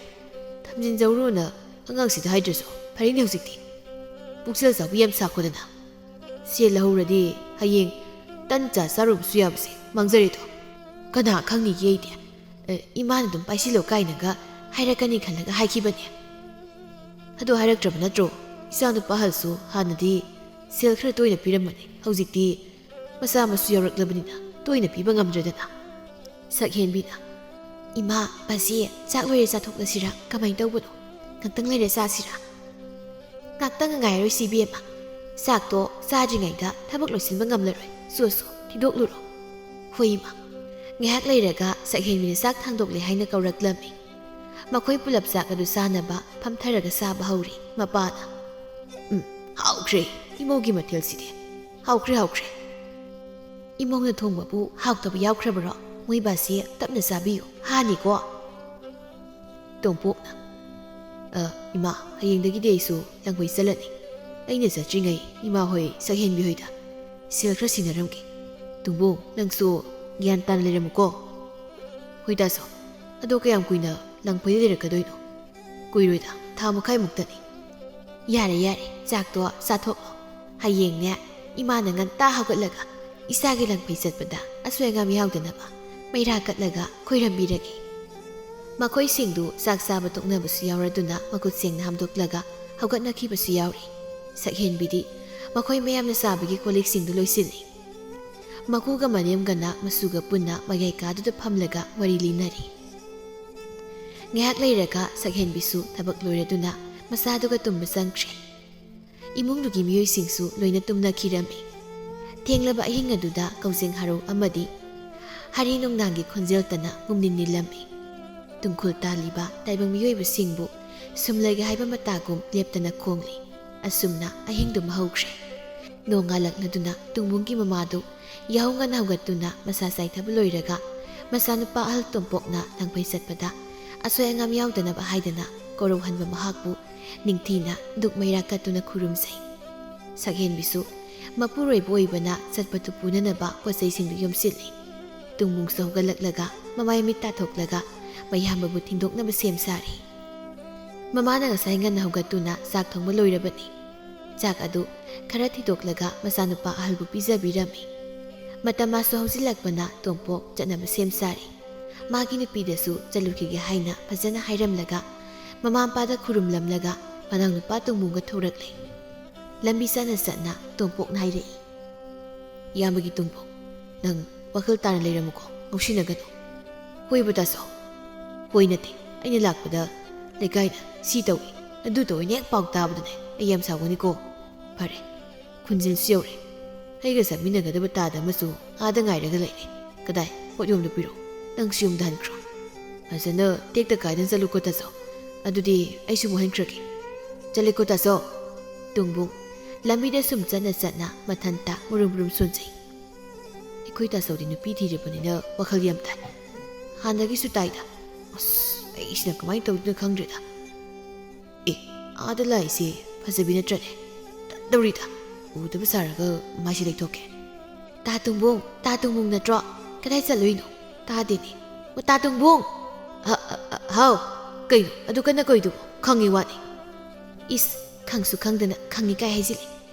ꯊꯝꯖꯤꯟꯖꯧꯔꯣꯅ ꯑꯉꯥꯡꯁꯤꯗ ꯍꯥꯏꯗ꯭ꯔꯁꯨ ꯐꯔꯦꯅꯦ ꯍꯧꯖꯤꯛꯇꯤ꯫ ꯄꯨꯛꯆꯦꯜ ꯆꯥꯎꯕꯤ ꯌꯥꯝ ꯁꯥꯈꯣꯗꯅ꯫ ꯁꯦꯜ ꯂꯧꯍꯧꯔꯗꯤ ꯍꯌꯦꯡ ꯇꯟ ꯆꯥ ꯆꯥꯔꯨꯕꯁꯨ ꯌꯥꯕꯁꯦ ꯃꯥꯡꯖꯔꯦꯗꯣ꯫" "ꯀꯅꯥ ꯈꯪꯅꯤꯒꯦ ꯑꯩꯗꯤ? ꯑꯦ, ꯏꯃꯥꯅ ꯑꯗꯨꯝ ꯄꯥꯏꯁꯤꯜꯂꯣ ꯀꯥꯏꯅꯒ ꯍꯥꯏꯔꯛꯀꯅꯤ ꯈꯜꯂꯒ ꯍꯥꯏꯈꯤꯕꯅꯦ꯫ ꯑꯗꯣ ꯍꯥꯏꯔꯛꯇ꯭ꯔꯕ ꯅꯠꯇ꯭ꯔꯣ? ꯏꯆꯥꯅꯨꯄꯥ ꯑꯍꯜꯁꯨ ꯍꯥꯟꯅꯗꯤ ꯁꯦꯜ ꯈꯔ ꯇꯣꯏꯅ ꯄꯤꯔꯝꯕꯅꯦ, ꯍꯧꯖꯤꯛꯇꯤ ꯃꯆꯥ ꯃꯁꯨ ꯌꯥꯎꯔꯛꯂꯕꯅꯤꯅ ꯇꯣꯏꯅ ꯄꯤꯕ ꯉꯝꯗ꯭ꯔꯦꯗꯅ꯫" ꯁꯛꯍꯦꯟꯕꯤꯅ, "ꯏꯃꯥ, ꯕꯥꯖꯤ, ꯆꯥꯛ ꯂꯣꯏꯔꯦ, ꯆꯥꯊꯣꯛꯂꯁꯤꯔꯥ? ꯀꯃꯥꯏꯅ ꯇꯧꯕꯅꯣ? ꯉꯥꯛꯇꯪ ꯂꯩꯔ ꯆꯥꯁꯤꯔꯥ?" "ꯉꯥꯛꯇꯪ ꯉꯥꯏꯔꯣꯏꯁꯤ ꯏꯕꯦꯝꯃ, ꯆꯥꯛꯇꯣ ꯆꯥꯗ꯭ꯔꯤꯉꯩꯗ ꯊꯕꯛ ꯂꯣꯏꯁꯤꯟꯕ ꯉꯝꯂꯔꯣꯏ꯫ ꯆꯣ ꯆꯣ, ꯊꯤꯗꯣꯛꯂꯨꯔꯣ꯫" "ꯍꯣꯏ ꯏꯃꯥ꯫" ꯉꯥꯏꯍꯥꯛ ꯂꯩꯔꯒ ꯁꯛꯍꯦꯟꯕꯤꯅ ꯆꯥꯛ ꯊꯥꯡꯗꯣꯛꯂꯦ ꯍꯥꯏꯅ ꯀꯧꯔꯛꯂꯝꯃꯤ꯫ ꯃꯈꯣꯏ ꯄꯨꯂꯞ ꯆꯥꯛ ꯑꯗꯨ ꯆꯥꯅꯕ ꯐꯝꯊꯔꯒ ꯆꯥꯕ ꯍꯧꯔꯤ꯫ ꯃꯄꯥꯅ, "ꯎꯝ, ꯍꯥꯎꯈ꯭ꯔꯦ ꯏꯃꯧꯒꯤ ꯃꯊꯦꯜꯁꯤꯗꯤ꯫ ꯍꯥꯎꯈ꯭ꯔꯦ, ꯍꯥꯎꯈ꯭ꯔꯦ꯫" "ꯏꯃꯧꯅ ꯊꯣꯡꯕꯕꯨ ꯍꯥꯎꯇꯕ ꯌꯥꯎꯈ꯭ꯔꯕꯔꯣ? ꯃꯣꯏ ꯕꯥꯁꯤ ꯇꯞꯅ ꯆꯥꯕꯤꯌꯨ, ꯍꯥꯅꯤꯀꯣ꯫" ꯇꯣꯝꯄꯣꯛꯅ, "ꯑ, ꯏꯃꯥ, ꯍꯌꯦꯡꯗꯒꯤꯗꯤ ꯑꯩꯁꯨ ꯂꯪꯐꯩ ꯆꯠꯂꯅꯤ꯫ ꯑꯩꯅ ꯆꯠꯇ꯭ꯔꯤꯉꯩ ꯏꯃꯥ ꯍꯣꯏ, ꯁꯛꯍꯦꯟꯕꯤ ꯍꯣꯏꯗ ꯁꯦꯜ ꯈꯔ ꯁꯤꯟꯅꯔꯝꯒꯦ꯫ ꯇꯣꯝꯕꯣꯡ, ꯅꯪꯁꯨ ꯒ꯭ꯌꯥꯟ ꯇꯥꯅ ꯂꯩꯔꯝꯃꯨꯀꯣ꯫" "ꯍꯣꯏ ꯗꯥꯆꯧ, ꯑꯗꯣ ꯀꯌꯥꯝ ꯀꯨꯏꯅ ꯂꯪꯐꯩꯗ ꯂꯩꯔꯛꯀꯗꯣꯏꯅꯣ?" "ꯀꯨꯏꯔꯣꯏꯗ, ꯊꯥ ꯃꯈꯥꯏꯃꯨꯛꯇꯅꯤ꯫" "ꯌꯥꯔꯦ, ꯌꯥꯔꯦ, ꯆꯥꯛꯇꯣ ꯆꯥꯊꯣꯛꯂꯣ꯫ ꯍꯌꯦꯡꯅꯦ, ꯏꯃꯥꯅ ꯉꯟꯇꯥ ꯍꯧꯒꯠꯂꯒ ꯏꯆꯥꯒꯤ ꯂꯪꯐꯩ ꯆꯠꯄꯗ ꯑꯁꯣꯏ ꯑꯉꯥꯝ ꯌꯥꯎꯗꯅꯕ ꯃꯩꯔꯥ ꯀꯠꯂꯒ ꯈꯣꯏꯔꯝꯕꯤꯔꯒꯦ꯫" ꯃꯈꯣꯏꯁꯤꯡꯗꯨ ꯆꯥꯛ ꯆꯥꯕ ꯇꯣꯛꯅꯕꯁꯨ ꯌꯥꯎꯔꯗꯨꯅ ꯃꯈꯨꯠ ꯁꯦꯡꯅ ꯍꯥꯝꯗꯣꯛꯂꯒ ꯍꯧꯒꯠꯅꯈꯤꯕꯁꯨ ꯌꯥꯎꯔꯤ꯫ ꯁꯛꯍꯦꯟꯕꯤꯗꯤ ꯃꯈꯣꯏ ꯃꯌꯥꯝꯅ ꯆꯥꯕꯒꯤ ꯀꯣꯜ ꯂꯤꯛꯁꯤꯡꯗꯨ ꯂꯣꯏꯁꯤꯜꯂꯤ꯫ ꯃꯀꯨꯒ ꯃꯅꯦꯝꯒꯅ ꯃꯁꯨꯒ ꯄꯨꯟꯅ ꯃꯌꯥꯏ ꯀꯥꯗꯨꯗ ꯐꯝꯂꯒ ꯋꯥꯔꯤ ꯂꯤꯅꯔꯤ꯫ ꯉꯥꯏꯍꯥꯛ ꯂꯩꯔꯒ ꯁꯛꯍꯦꯟꯕꯤꯁꯨ ꯊꯕꯛ ꯂꯣꯏꯔꯗꯨꯅ ꯃꯆꯥꯗꯨꯒ ꯇꯨꯝꯕ ꯆꯪꯈ꯭ꯔꯦ꯫ ꯏꯃꯨꯡꯗꯨꯒꯤ ꯃꯤꯑꯣꯏꯁꯤꯡꯁꯨ ꯂꯣꯏꯅ ꯇꯨꯝꯅꯈꯤꯔꯝꯃꯤ꯫ ꯊꯦꯡꯂꯕ ꯑꯍꯤꯡ ꯑꯗꯨꯗ ꯀꯧꯖꯦꯡ ꯍꯔꯥꯎ ꯑꯃꯗꯤ ꯍꯔꯤ ꯅꯣꯡꯅꯥꯡꯒꯤ ꯈꯣꯟꯖꯦꯜꯇꯅ ꯄꯨꯝꯅꯤꯜ ꯅꯤꯜꯂꯝꯃꯤ꯫ ꯇꯨꯡꯈꯨꯜ ꯇꯥꯜꯂꯤꯕ ꯇꯥꯏꯕꯪ ꯃꯤꯑꯣꯏꯕꯁꯤꯡꯕꯨ ꯁꯨꯝꯂꯩꯒ ꯍꯥꯏꯕ ꯃꯇꯥꯒꯨꯝ ꯂꯦꯞꯇꯅ ꯈꯣꯡꯂꯤ꯫ ꯑꯁꯨꯝꯅ ꯑꯍꯤꯡꯗꯨꯃ ꯍꯧꯈ꯭ꯔꯦ꯫ ꯅꯣꯡꯉꯥꯜꯂꯛꯂꯗꯨꯅ ꯇꯨꯡꯕꯨꯡꯒꯤ ꯃꯃꯥꯗꯨ ꯌꯥꯍꯧ ꯉꯟꯅ ꯍꯧꯒꯠꯇꯨꯅ ꯃꯁꯥ ꯆꯥꯏꯊꯕ ꯂꯣꯏꯔꯒ ꯃꯆꯥꯅꯨꯄꯥ ꯑꯍꯜ ꯇꯣꯝꯄꯣꯛꯅ ꯂꯪꯐꯩ ꯆꯠꯄꯗ ꯑꯁꯣꯏ ꯑꯉꯥꯝ ꯌꯥꯎꯗꯅꯕ ꯍꯥꯏꯗꯅ ꯀꯣꯔꯧꯍꯟꯕ ꯃꯍꯥꯛꯄꯨ ꯅꯤꯡꯊꯤꯅ ꯙꯨꯛ ꯃꯩꯔꯥ ꯀꯠꯇꯨꯅ ꯈꯨꯔꯨꯝꯖꯩ꯫ ꯁꯛꯍꯦꯟꯕꯤꯁꯨ ꯃꯄꯨꯔꯣꯏꯕ ꯑꯣꯏꯕꯅ ꯆꯠꯄꯗꯨ ꯄꯨꯅꯅꯕ ꯄꯣꯠꯆꯩꯁꯤꯡꯗꯨ ꯌꯣꯝꯁꯤꯜꯂꯤ꯫ ꯇꯨꯡꯕꯨꯡꯁꯨ ꯍꯧꯒꯠꯂꯛꯂꯒ ꯃꯃꯥꯏ ꯃꯤꯠ ꯇꯥꯊꯣꯛꯂꯒ ꯃꯌꯥꯝꯕꯕꯨ ꯊꯤꯟꯗꯣꯛꯅꯕ ꯁꯦꯝ ꯁꯥꯔꯤ꯫ ꯃꯃꯥꯅ ꯉꯁꯥꯏ ꯉꯟꯅ ꯍꯧꯒꯠꯇꯨꯅ ꯆꯥꯛ ꯊꯣꯡꯕ ꯂꯣꯏꯔꯕꯅꯤ꯫ ꯆꯥꯛ ꯑꯗꯨ ꯈꯔ ꯊꯤꯗꯣꯛꯂꯒ ꯃꯆꯥꯅꯨꯄꯥ ꯑꯍꯜꯕꯨ ꯄꯤꯖꯕꯤꯔꯝꯃꯤ꯫ ꯃꯇꯝ ꯃꯥꯁꯨ ꯍꯧꯖꯤꯜꯂꯛꯄꯅ ꯇꯣꯝꯄꯣꯛ ꯆꯠꯅꯕ ꯁꯦꯝ ꯁꯥꯔꯤ꯫ ꯃꯥꯒꯤ ꯅꯨꯄꯤꯗꯁꯨ ꯆꯠꯂꯨꯈꯤꯒꯦ ꯍꯥꯏꯅ ꯐꯖꯅ ꯍꯥꯏꯔꯝꯂꯒ, ꯃꯃꯥ ꯃꯄꯥꯗ ꯈꯨꯔꯨꯝꯂꯝꯂꯒ, ꯃꯅꯥꯎꯅꯨꯄꯥ ꯇꯣꯝꯕꯣꯡꯒ ꯊꯣꯔꯛꯂꯦ꯫ ꯂꯝꯕꯤ ꯆꯠꯅ ꯆꯠꯅ ꯇꯣꯝꯄꯣꯛꯅ ꯍꯥꯏꯔꯛꯏ, "ꯏꯌꯥꯝꯕꯒꯤ ꯇꯣꯝꯄꯣꯛ, ꯅꯪ ꯋꯥꯈꯜ ꯇꯥꯅ ꯂꯩꯔꯝꯃꯨꯀꯣ, ꯉꯥꯎꯁꯤꯟꯅꯒꯅꯨ꯫" "ꯍꯣꯏꯕ ꯇꯥꯆꯧ꯫" "ꯍꯣꯏ ꯅꯠꯇꯦ, ꯑꯩꯅ ꯂꯥꯛꯄꯗ ꯂꯩꯀꯥꯏꯗ ꯁꯤ ꯇꯧꯏ, ꯑꯗꯨ ꯇꯧꯏꯅ ꯍꯦꯛ ꯄꯥꯎ ꯇꯥꯕꯗꯅꯦ ꯑꯩ ꯌꯥꯝ ꯁꯥꯎꯒꯅꯤꯀꯣ꯫ ꯐꯔꯦ, ꯈꯨꯟꯖꯤꯜꯁꯨ ꯌꯧꯔꯦ꯫ ꯑꯩꯒ ꯆꯠꯃꯤꯟꯅꯒꯗꯕ ꯇꯥꯗ ꯑꯃꯁꯨ ꯑꯥꯗ ꯉꯥꯏꯔꯒ ꯂꯩꯔꯦ꯫ ꯀꯗꯥꯏ? ꯄꯣꯠ ꯌꯣꯝꯗꯨ ꯄꯤꯔꯛꯑꯣ꯫ ꯅꯪꯁꯨ ꯌꯨꯝꯗ ꯍꯟꯈ꯭ꯔꯣ꯫ ꯐꯖꯅ ꯇꯦꯛꯇ ꯀꯥꯏꯗꯅ ꯆꯠꯂꯨꯀꯣ ꯇꯥꯆꯧ꯫ ꯑꯗꯨꯗꯤ ꯑꯩꯁꯨ ꯑꯃꯨꯛ ꯍꯟꯈ꯭ꯔꯒꯦ꯫ ꯆꯠꯂꯦꯀꯣ ꯇꯥꯆꯧ꯫" ꯇꯣꯝꯕꯣꯡ ꯂꯝꯕꯤꯗ ꯁꯨꯝ ꯆꯠꯅ ꯆꯠꯅ ꯃꯊꯟꯇ ꯃꯨꯔꯨꯝ ꯃꯨꯔꯨꯝ ꯁꯣꯟꯖꯩ꯫ "ꯑꯩꯈꯣꯏ ꯇꯥꯆꯧꯗꯤ ꯅꯨꯄꯤ ꯊꯤꯔꯕꯅꯤꯅ ꯋꯥꯈꯜ ꯌꯥꯝ ꯇꯥꯏ꯫ ꯍꯥꯟꯅꯗꯒꯤꯁꯨ ꯇꯥꯏꯗ꯫ ꯑꯁ, ꯑꯩꯁꯤꯅ ꯀꯃꯥꯏꯅ ꯇꯧꯗꯣꯏꯅꯣ ꯈꯪꯗ꯭ꯔꯦꯗ꯫ ꯑꯦ, ꯑꯥꯗ ꯂꯥꯛꯏꯁꯦ ꯐꯖꯕꯤ ꯅꯠꯇ꯭ꯔꯅꯦ? ꯇꯧꯔꯤꯗ, ꯎꯗꯕ ꯁꯥꯔꯒ ꯃꯥꯏꯁꯦ ꯂꯩꯊꯣꯛꯀꯦ꯫" "ꯇꯥ ꯇꯣꯝꯕꯣꯡ, ꯇꯥ ꯇꯣꯝꯕꯣꯡ ꯅꯠꯇ꯭ꯔꯣ? ꯀꯗꯥꯏ ꯆꯠꯂꯨꯏꯅꯣ? ꯇꯥꯗꯦꯅꯦ꯫ ꯑꯣ, ꯇꯥ ꯇꯣꯝꯕꯣꯡ!" "ꯍ-, ꯑ, ꯑ, ꯍꯥꯎ꯫ ꯀꯩꯅꯣ ꯑꯗꯨ ꯀꯟꯅ ꯀꯧꯏꯗꯨꯕꯣ? ꯈꯪꯉꯤ ꯋꯥꯅꯤ꯫" "ꯏꯁ, ꯈꯪꯁꯨ ꯈꯪꯗꯅ ꯈꯪꯉꯤ ꯀꯥꯏ ꯍꯥꯏꯖꯤꯜꯂꯦ꯫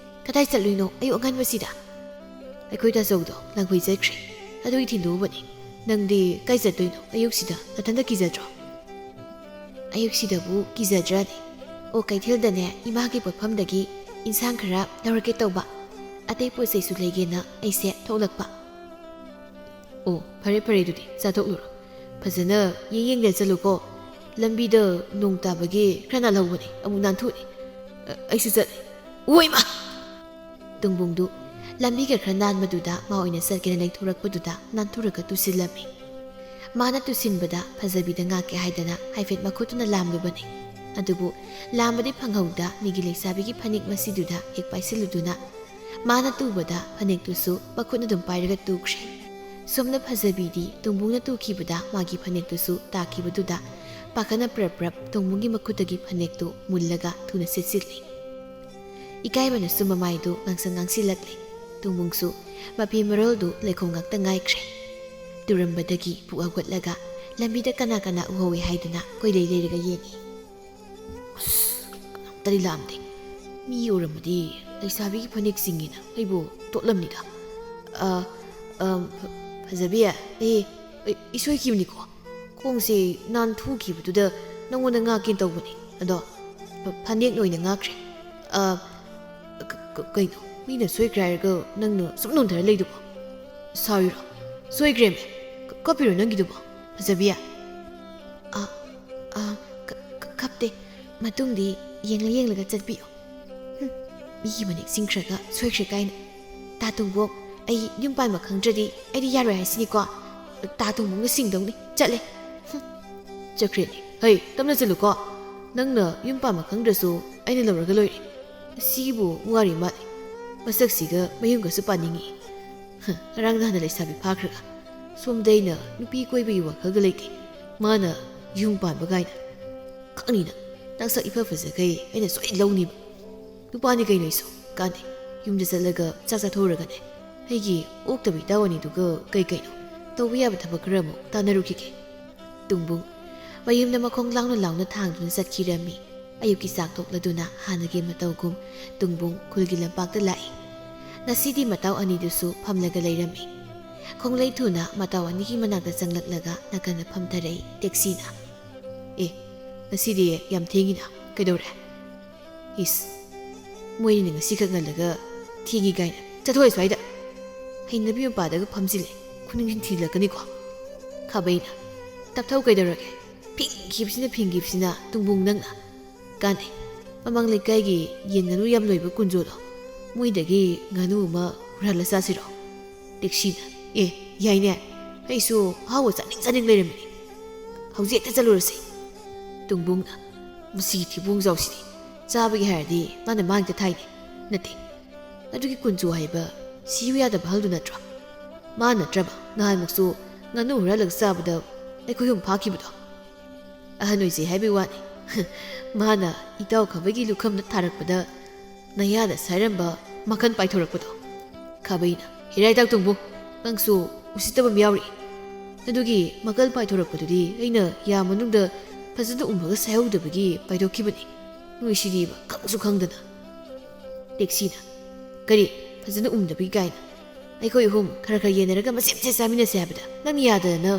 ꯀꯗꯥꯏ ꯆꯠꯂꯨꯏꯅꯣ ꯑꯌꯨꯛ ꯑꯉꯟꯕꯁꯤꯗ?" "ꯑꯩꯈꯣꯏ ꯇꯥꯆꯧꯗꯣ ꯂꯥꯡꯐꯩ ꯆꯠꯈ꯭ꯔꯦ꯫ ꯑꯗꯨꯒꯤ ꯊꯤꯟꯗꯣꯛꯎꯕꯅꯤ꯫ ꯅꯪꯗꯤ ꯀꯥꯏ ꯆꯠꯇꯣꯏꯅꯣ ꯑꯌꯨꯛꯁꯤꯗ? ꯅꯊꯟꯗ ꯀꯤꯖꯗ꯭ꯔꯣ?" "ꯑꯌꯨꯛꯁꯤꯗꯕꯨ ꯀꯤꯖꯗ꯭ꯔꯅꯦ? ꯑꯣ, ꯀꯩꯊꯦꯜꯗꯅꯦ ꯏꯃꯥꯒꯤ ꯄꯣꯠꯐꯝꯗꯒꯤ ꯏꯟꯁꯥꯡ ꯈꯔ ꯂꯧꯔꯛꯀꯦ ꯇꯧꯕ꯫ ꯑꯇꯩ ꯄꯣꯠ ꯆꯩꯁꯨ ꯂꯩꯒꯦꯅ ꯑꯩꯁꯦ ꯊꯣꯛꯂꯛꯄ꯫" "ꯑꯣ, ꯐꯔꯦ ꯐꯔꯦ, ꯑꯗꯨꯗꯤ ꯆꯥꯊꯣꯛꯂꯨꯔꯣ꯫ ꯐꯖꯅ ꯌꯦꯡ ꯌꯦꯡꯗꯅ ꯆꯠꯂꯨꯀꯣ꯫ ꯂꯝꯕꯤꯗ ꯅꯣꯡ ꯇꯥꯕꯒꯤ ꯈꯔ ꯅꯥꯜꯍꯧꯕꯅꯦ, ꯑꯃꯨꯛ ꯅꯥꯟꯊꯣꯛꯑꯅꯤ꯫ ꯑ, ꯑꯩꯁꯨ ꯆꯠꯂꯦ꯫ ꯑꯣꯏꯃ!" ꯇꯣꯝꯕꯣꯡꯗꯨ ꯂꯝꯕꯤꯒ ꯈꯔ ꯅꯥꯟꯕꯗꯨꯗ ꯃꯥ ꯑꯣꯏꯅ ꯆꯠꯀꯦꯅ ꯂꯩꯊꯣꯔꯛꯄꯗꯨꯗ ꯅꯥꯟꯊꯣꯔꯒ ꯇꯨꯁꯤꯜꯂꯝꯃꯤ꯫ ꯃꯥꯅ ꯇꯨꯁꯤꯟꯕꯗ ꯐꯖꯕꯤꯗ ꯉꯥꯛꯀꯦ ꯍꯥꯏꯗꯅ ꯍꯥꯏꯐꯦꯠ ꯃꯈꯨꯠꯇꯨꯅ ꯂꯥꯝꯂꯨꯕꯅꯤ꯫ ꯑꯗꯨꯕꯨ ꯂꯥꯝꯕꯗꯤ ꯐꯪꯍꯧꯗ ꯃꯤꯒꯤ ꯂꯩꯁꯥꯕꯤꯒꯤ ꯐꯅꯦꯛ ꯃꯁꯤꯗꯨꯗ ꯍꯦꯛ ꯄꯥꯏꯁꯤꯜꯂꯨꯗꯨꯅ ꯃꯥꯅ ꯇꯨꯕꯗ ꯐꯅꯦꯛꯇꯨꯁꯨ ꯃꯈꯨꯠꯅ ꯑꯗꯨꯝ ꯄꯥꯏꯔꯒ ꯇꯨꯈ꯭ꯔꯦ꯫ ꯁꯣꯝꯅ ꯐꯖꯕꯤꯗꯤ ꯇꯣꯝꯕꯣꯡꯅ ꯇꯨꯈꯤꯕꯗ ꯃꯥꯒꯤ ꯐꯅꯦꯛꯇꯨꯁꯨ ꯇꯥꯈꯤꯕꯗꯨꯗ ꯄꯥꯈꯠꯅ ꯄ꯭ꯔꯞ ꯄ꯭ꯔꯞ ꯇꯣꯝꯕꯣꯡꯒꯤ ꯃꯈꯨꯠꯇꯒꯤ ꯐꯅꯦꯛꯇꯨ ꯃꯨꯜꯂꯒ ꯊꯨꯅ ꯁꯦꯠꯆꯤꯜꯂꯤ꯫ ꯏꯀꯥꯏꯕꯅꯁꯨ ꯃꯃꯥꯏꯗꯨ ꯉꯥꯡꯁꯪ ꯉꯥꯡꯁꯤꯜꯂꯛꯂꯦ꯫ ꯇꯣꯝꯕꯣꯡꯁꯨ ꯃꯐꯤ ꯃꯔꯣꯜꯗꯨ ꯂꯩꯈꯣꯝ ꯉꯥꯛꯇ ꯉꯥꯏꯈ꯭ꯔꯦ꯫ ꯇꯨꯔꯝꯕꯗꯒꯤ ꯄꯨꯛ ꯍꯧꯒꯠꯂꯒ ꯂꯝꯕꯤꯗ ꯀꯅꯥ ꯀꯅꯥ ꯎꯍꯧꯏ ꯍꯥꯏꯗꯨꯅ ꯀꯣꯏꯂꯩ ꯂꯩꯔꯒ ꯌꯦꯡꯏ꯫ ꯑꯁ, ꯀꯅꯥꯝꯇꯗꯤ ꯂꯥꯛꯑꯝꯗꯦ꯫ ꯃꯤ ꯎꯔꯝꯃꯗꯤ ꯂꯩꯁꯥꯕꯤꯒꯤ ꯐꯅꯦꯛ ꯆꯤꯡꯉꯦꯅ ꯑꯩꯕꯨ ꯇꯣꯠꯂꯝꯅꯤꯗ꯫ ꯑ, ꯑꯝ, ꯐ-, ꯐꯖꯕꯤ, ꯑꯩ, ꯑꯩ, ꯑꯩ ꯁꯣꯏꯈꯤꯕꯅꯤꯀꯣ꯫ ꯈꯣꯡꯁꯦ ꯅꯥꯟꯊꯨꯈꯤꯕꯗꯨꯗ ꯅꯪꯉꯣꯟꯗ ꯉꯥꯛꯀꯦ ꯇꯧꯕꯅꯤ꯫ ꯑꯗꯣ ꯐ-, ꯐꯅꯦꯛꯅ ꯑꯣꯏꯅ ꯉꯥꯛꯈ꯭ꯔꯦ꯫ ꯑ, ꯀ-, ꯀ-, ꯀꯩꯅꯣ? ꯃꯤꯅ ꯁꯣꯏꯈ꯭ꯔꯦ ꯍꯥꯏꯔꯒ ꯅꯪꯅ ꯁꯨꯝ ꯅꯣꯟꯊꯔ ꯂꯩꯗꯨꯕꯣ? ꯁꯥꯎꯔꯤꯔꯣ? ꯁꯣꯏꯈ꯭ꯔꯦꯃꯦ꯫ ꯀ-, ꯀꯞꯄꯤꯔꯣ ꯅꯪꯒꯤꯗꯨꯕꯣ, ꯐꯖꯕꯤ? ꯑ, ꯑ, ꯀ-, ꯀ-, ꯀꯞꯇꯦ꯫ ꯃꯇꯨꯡꯗꯤ ꯌꯦꯡꯂ ꯌꯦꯡꯂꯒ ꯆꯠꯄꯤꯌꯨ꯫ ꯍꯨꯝ, ꯃꯤꯒꯤ ꯃꯅꯤꯡ ꯆꯤꯡꯈ꯭ꯔꯒ ꯁꯣꯏꯈ꯭ꯔꯦ ꯀꯥꯏꯅ꯫ ꯇꯥ ꯇꯣꯡꯕꯣꯛ, ꯑꯩ ꯌꯨꯝ ꯄꯥꯟꯕ ꯈꯪꯗ꯭ꯔꯗꯤ ꯑꯩꯗꯤ ꯌꯥꯔꯣꯏ ꯍꯥꯏꯁꯤꯅꯤꯀꯣ꯫ ꯇꯥ ꯇꯣꯡꯕꯣꯛꯅ ꯁꯤꯡꯗꯧꯅꯤ꯫ ꯆꯠꯂꯦ꯫ ꯍꯨꯝ, ꯆꯠꯈ꯭ꯔꯦꯅꯦ꯫ ꯍꯩ, ꯇꯞꯅ ꯆꯠꯂꯨꯀꯣ꯫ ꯅꯪꯅ ꯌꯨꯝ ꯄꯥꯟꯕ ꯈꯪꯗ꯭ꯔꯁꯨ ꯑꯩꯅ ꯂꯧꯔꯒ ꯂꯣꯏꯔꯦ꯫ ꯁꯤꯕꯨ ꯋꯥꯔꯤ ꯃꯥꯜꯂꯦ꯫ ꯃꯁꯛꯁꯤꯒ ꯃꯌꯨꯝꯒꯁꯨ ꯄꯥꯅꯤꯡꯉꯤ꯫ ꯍ, ꯉꯔꯥꯡ ꯅꯍꯥꯟꯅ ꯂꯩꯁꯥꯕꯤ ꯐꯥꯈ꯭ꯔꯒ ꯁꯣꯝꯗ ꯑꯩꯅ ꯅꯨꯄꯤ ꯀꯣꯏꯕꯒꯤ ꯋꯥꯈꯜꯒ ꯂꯩꯇꯦ꯫ ꯃꯥꯅ ꯌꯨꯝ ꯄꯥꯟꯕ ꯀꯥꯏꯅ꯫ ꯈꯪꯅꯤꯅ, ꯅꯪ ꯁꯛ ꯏꯐ ꯐꯖꯈꯩ ꯑꯩꯅ ꯁꯣꯏ ꯂꯧꯅꯤꯕ꯫ ꯅꯨꯄꯥꯅꯤ ꯀꯩꯅꯣ ꯑꯩꯁꯨ꯫ ꯀꯥꯟꯗꯦ꯫ ꯌꯨꯝꯗ ꯆꯠꯂꯒ ꯆꯥꯛ ꯆꯥꯊꯣꯛꯎꯔꯒꯅꯦ, ꯑꯩꯒꯤ ꯑꯣꯛꯇꯕ ꯏꯇꯥꯎ ꯑꯅꯤꯗꯨꯒ ꯀꯩ ꯀꯩꯅꯣ ꯇꯧꯕ ꯌꯥꯕ ꯊꯕꯛ ꯈꯔ ꯑꯃꯨꯛ ꯇꯥꯟꯅꯔꯨꯈꯤꯒꯦ꯫ ꯇꯨꯡꯕꯨꯡ ꯃꯌꯨꯝꯗ ꯃꯈꯣꯡ ꯂꯥꯎꯅ ꯂꯥꯎꯅ ꯊꯥꯡꯗꯨꯅ ꯆꯠꯈꯤꯔꯝꯃꯤ꯫ ꯑꯌꯨꯛꯀꯤ ꯆꯥꯛ ꯇꯣꯛꯂꯗꯨꯅ ꯍꯥꯟꯅꯒꯤ ꯃꯇꯧꯒꯨꯝ ꯇꯨꯡꯕꯨꯡ ꯈꯨꯜꯒꯤ ꯂꯝꯄꯥꯛꯇ ꯂꯥꯛꯏ꯫ ꯉꯁꯤꯗꯤ ꯃꯇꯥꯎ ꯑꯅꯤꯗꯨꯁꯨ ꯐꯝꯂꯒ ꯂꯩꯔꯝꯃꯤ꯫ ꯈꯣꯡꯂꯩ ꯊꯨꯅ ꯃꯇꯥꯎ ꯑꯅꯤꯒꯤ ꯃꯅꯥꯛꯇ ꯆꯪꯂꯛꯂꯒ ꯅꯥꯀꯟꯗ ꯐꯝꯊꯔꯛꯏ ꯇꯦꯛꯁꯤꯅ꯫ "ꯑꯦ, ꯉꯁꯤꯗꯤ ꯌꯥꯝ ꯊꯦꯡꯉꯤꯅ, ꯀꯩꯗꯧꯔꯦ?" "ꯏꯁ, ꯃꯣꯏꯅꯤꯅ ꯉꯁꯤꯈꯛ ꯉꯜꯂꯒ ꯊꯦꯡꯉꯤ ꯀꯥꯏꯅ꯫ ꯆꯠꯊꯣꯛꯑꯦ ꯁ꯭ꯋꯥꯏꯗ꯫ ꯍꯩꯅꯕꯤ ꯃꯄꯥꯗꯒ ꯐꯝꯖꯤꯜꯂꯦ, ꯈꯨꯅꯤꯡ ꯊꯤꯜꯂꯛꯀꯅꯤꯀꯣ꯫" ꯈꯥꯕꯩꯅ, "ꯇꯞꯊꯧ, ꯀꯩꯗꯧꯔꯒꯦ?" ꯐꯤꯡꯈꯤꯕꯁꯤꯅ ꯐꯤꯡꯈꯤꯕꯁꯤꯅ ꯇꯨꯡꯕꯨꯡ ꯅꯪꯅ꯫ ꯀꯥꯟꯅꯩ꯫ ꯃꯃꯥꯡ ꯂꯩꯀꯥꯏꯒꯤ ꯌꯦꯟ ꯉꯥꯅꯨ ꯌꯥꯝ ꯂꯣꯏꯕ ꯀꯨꯟꯖꯣꯗꯣ, ꯃꯣꯏꯗꯒꯤ ꯉꯥꯅꯨ ꯑꯃ ꯍꯨꯔꯥꯜꯂ ꯆꯥꯁꯤꯔꯣ? ꯇꯦꯛꯁꯤꯅ, "ꯑꯦ, ꯌꯥꯏꯅꯦ꯫ ꯑꯩꯁꯨ ꯑꯍꯥꯎꯕ ꯆꯥꯅꯤꯡ ꯆꯥꯅꯤꯡ ꯂꯩꯔꯝꯃꯤꯅꯦ꯫ ꯍꯧꯖꯤꯛ ꯍꯦꯛꯇ ꯆꯠꯂꯨꯔꯁꯤ꯫" ꯇꯨꯡꯕꯨꯡꯅ, "ꯃꯁꯤꯒꯤ ꯊꯤꯕꯣꯡꯖꯥꯎꯁꯤꯗꯤ ꯆꯥꯕꯒꯤ ꯍꯥꯏꯔꯗꯤ ꯃꯥꯅ ꯃꯥꯡꯗ ꯊꯥꯏꯅꯦ꯫ ꯅꯠꯇꯦ, ꯑꯗꯨꯒꯤ ꯀꯨꯟꯖꯣ ꯍꯥꯏꯕ ꯁꯤꯌꯨ ꯌꯥꯗꯕ ꯑꯍꯜꯗꯨ ꯅꯠꯇ꯭ꯔꯣ? ꯃꯥ ꯅꯠꯇ꯭ꯔꯕ ꯅꯍꯥꯟꯃꯨꯛꯁꯨ ꯉꯥꯅꯨ ꯍꯨꯔꯥꯜꯂꯒ ꯆꯥꯕꯗ ꯑꯩꯈꯣꯏ ꯑꯍꯨꯝ ꯐꯥꯈꯤꯕꯗꯣ?" "ꯑꯍꯟ ꯑꯣꯏꯖꯩ ꯍꯥꯏꯕꯒꯤ ꯋꯥꯅꯤ꯫ ꯃꯥꯅ ꯏꯇꯥꯎ ꯈꯥꯕꯩꯒꯤ ꯂꯨꯈꯝꯗ ꯊꯥꯔꯛꯄꯗ ꯅꯌꯥꯗ ꯁꯥꯏꯔꯝꯕ ꯃꯈꯟ ꯄꯥꯏꯊꯣꯔꯛꯄꯗꯣ꯫" ꯈꯥꯕꯩꯅ, "ꯍꯦꯔꯥ ꯏꯇꯥꯎ ꯇꯣꯡꯕꯨ, ꯅꯪꯁꯨ ꯎꯁꯤꯠꯇꯕ ꯑꯃ ꯌꯥꯎꯔꯤ꯫ ꯑꯗꯨꯒꯤ ꯃꯈꯜ ꯄꯥꯏꯊꯣꯔꯛꯄꯗꯨꯗꯤ ꯑꯩꯅ ꯌꯥ ꯃꯅꯨꯡꯗ ꯐꯖꯅ ꯎꯝꯃꯒ ꯁꯥꯏꯍꯧꯗꯕꯒꯤ ꯄꯥꯏꯊꯣꯛꯈꯤꯕꯅꯤ꯫ ꯅꯣꯏꯁꯤꯗꯤꯕ ꯈꯪꯁꯨ ꯈꯪꯗꯅ꯫" ꯇꯦꯛꯁꯤꯅ, "ꯀꯔꯤ ꯐꯖꯅ ꯎꯝꯗꯕꯒꯤ ꯀꯥꯏꯅ?" ꯑꯩꯈꯣꯏ ꯑꯍꯨꯝ ꯈꯔ ꯈꯔ ꯌꯦꯟꯅꯔꯒ ꯃꯆꯦꯠ ꯃꯆꯦꯠ ꯆꯥꯃꯤꯟꯅꯁꯦ ꯍꯥꯏꯕꯗ ꯅꯪꯅ ꯌꯥꯗꯗꯅ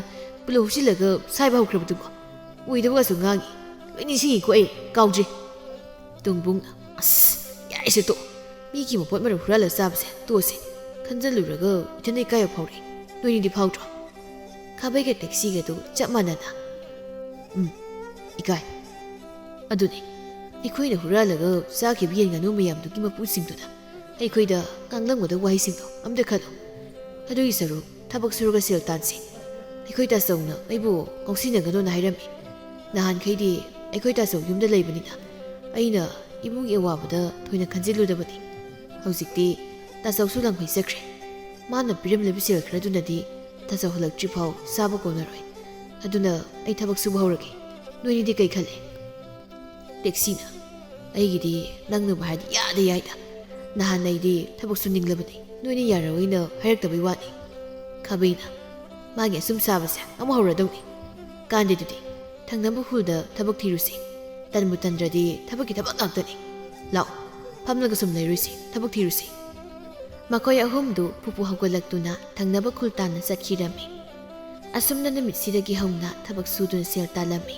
ꯄꯨꯂꯞ ꯍꯨꯞꯆꯤꯜꯂꯒ ꯁꯥꯏꯕ ꯍꯧꯈ꯭ꯔꯕꯗꯨꯕꯣ? ꯑꯣꯏꯗꯕꯒꯁꯨ ꯉꯥꯡꯉꯤ꯫ ꯂꯣꯏ ꯅꯤꯡꯁꯤꯡꯉꯤꯀꯣ ꯑꯩ꯫ ꯀꯥꯎꯗ꯭ꯔꯤ꯫ ꯇꯣꯡꯕꯨꯡꯅ, "ꯑꯁ, ꯌꯥꯔꯦꯁꯦ ꯇꯣꯛ꯫ ꯃꯤꯒꯤ ꯃꯄꯣꯠ ꯃꯔꯜ ꯍꯨꯔꯥꯜꯂꯒ ꯆꯥꯕꯁꯦ ꯇꯣꯛꯑꯁꯦ꯫ ꯈꯟꯖꯜꯂꯨꯔꯒ ꯏꯊꯟꯗ ꯏꯀꯥꯏꯕ ꯐꯥꯎꯔꯛꯑꯦ꯫ ꯅꯣꯏꯅꯤꯗꯤ ꯐꯥꯎꯗ꯭ꯔꯣ?" ꯈꯥꯕꯩꯒ ꯇꯦꯛꯁꯤꯒꯗꯨ ꯆꯞ ꯃꯥꯟꯅꯅ, "ꯎꯝ, ꯏꯀꯥꯏ꯫ ꯑꯗꯨꯅꯤ, ꯑꯩꯈꯣꯏꯅ ꯍꯨꯔꯥꯜꯂꯒ ꯆꯥꯈꯤꯕ ꯌꯦꯟ ꯉꯥꯅꯨ ꯃꯌꯥꯝꯗꯨꯒꯤ ꯃꯄꯨꯁꯤꯡꯗꯨꯅ ꯑꯩꯈꯣꯏꯗ ꯉꯥꯡꯂꯝꯒꯗꯕ ꯋꯥꯍꯩꯁꯤꯡꯗꯣ ꯑꯝꯇ ꯈꯜꯂꯨ꯫ ꯑꯗꯨꯒꯤ ꯁꯔꯨꯛ ꯊꯕꯛ ꯁꯨꯔꯒ ꯁꯦꯜ ꯇꯥꯟꯁꯤ꯫ ꯑꯩꯈꯣꯏ ꯇꯥꯆꯧꯅ ꯑꯩꯕꯨ ꯉꯥꯎꯁꯤꯟꯅꯒꯅꯣꯅ ꯍꯥꯏꯔꯝꯃꯤ꯫ ꯅꯍꯥꯟꯈꯩꯗꯤ ꯑꯩꯈꯣꯏ ꯇꯥꯆꯧ ꯌꯨꯝꯗ ꯂꯩꯕꯅꯤꯅ ꯑꯩꯅ ꯏꯃꯨꯡꯒꯤ ꯑꯋꯥꯕꯗ ꯊꯣꯏꯅ ꯈꯟꯖꯤꯜꯂꯨꯗꯕꯅꯤ꯫ ꯍꯧꯖꯤꯛꯇꯤ ꯇꯥꯆꯧꯁꯨ ꯂꯥꯡꯐꯩ ꯆꯠꯈ꯭ꯔꯦ꯫ ꯃꯥꯅ ꯄꯤꯔꯝꯂꯤꯕ ꯁꯦꯜ ꯈꯔꯗꯨꯅꯗꯤ ꯇꯥꯆꯧ ꯍꯜꯂꯛꯇ꯭ꯔꯤꯐꯥꯎ ꯆꯥꯕ ꯀꯣꯟꯅꯔꯣꯏ꯫ ꯑꯗꯨꯅ ꯑꯩ ꯊꯕꯛ ꯁꯨꯕ ꯍꯧꯔꯒꯦ꯫ ꯅꯣꯏꯅꯤꯗꯤ ꯀꯩ ꯈꯜꯂꯤ?" ꯇꯦꯛꯁꯤꯅ, "ꯑꯩꯒꯤꯗꯤ ꯅꯪꯅꯕꯨ ꯍꯥꯏꯔꯗꯤ ꯌꯥꯗ ꯌꯥꯏꯗ꯫ ꯅꯍꯥꯟ ꯑꯩꯗꯤ ꯊꯕꯛ ꯁꯨꯅꯤꯡꯂꯕꯅꯤ, ꯅꯣꯏꯅ ꯌꯥꯔꯣꯏꯅ ꯍꯥꯏꯔꯛꯇꯕꯩ ꯋꯥꯅꯤ꯫" ꯈꯥꯕꯩꯅ, "ꯃꯥꯒꯤ ꯑꯁꯨꯝ ꯁꯥꯕꯁꯦ ꯑꯃꯨꯛ ꯍꯧꯔꯗꯧꯅꯤ꯫ ꯀꯥꯟꯗꯦꯗꯨꯗꯤ, ꯊꯪꯅꯕ ꯈꯨꯜꯗ ꯊꯕꯛ ꯊꯤꯔꯨꯁꯤ꯫ ꯇꯟꯕꯨ ꯇꯟꯗ꯭ꯔꯗꯤ ꯊꯕꯛꯀꯤ ꯊꯕꯛ ꯉꯥꯛꯇꯅꯤ꯫ ꯂꯥꯛꯑꯣ, ꯐꯝꯂꯒ ꯁꯨꯝ ꯂꯩꯔꯣꯏꯁꯤ, ꯊꯕꯛ ꯊꯤꯔꯨꯁꯤ꯫" ꯃꯈꯣꯏ ꯑꯍꯨꯝꯗꯨ ꯄꯨꯄꯨ ꯍꯧꯒꯠꯂꯛꯇꯨꯅ ꯊꯪꯅꯕ ꯈꯨꯜ ꯇꯥꯟꯅ ꯆꯠꯈꯤꯔꯝꯃꯤ꯫ ꯑꯁꯨꯝꯅ ꯅꯨꯃꯤꯠꯁꯤꯗꯒꯤ ꯍꯧꯅ ꯊꯕꯛ ꯁꯨꯗꯨꯅ ꯁꯦꯜ ꯇꯥꯜꯂꯝꯃꯤ꯫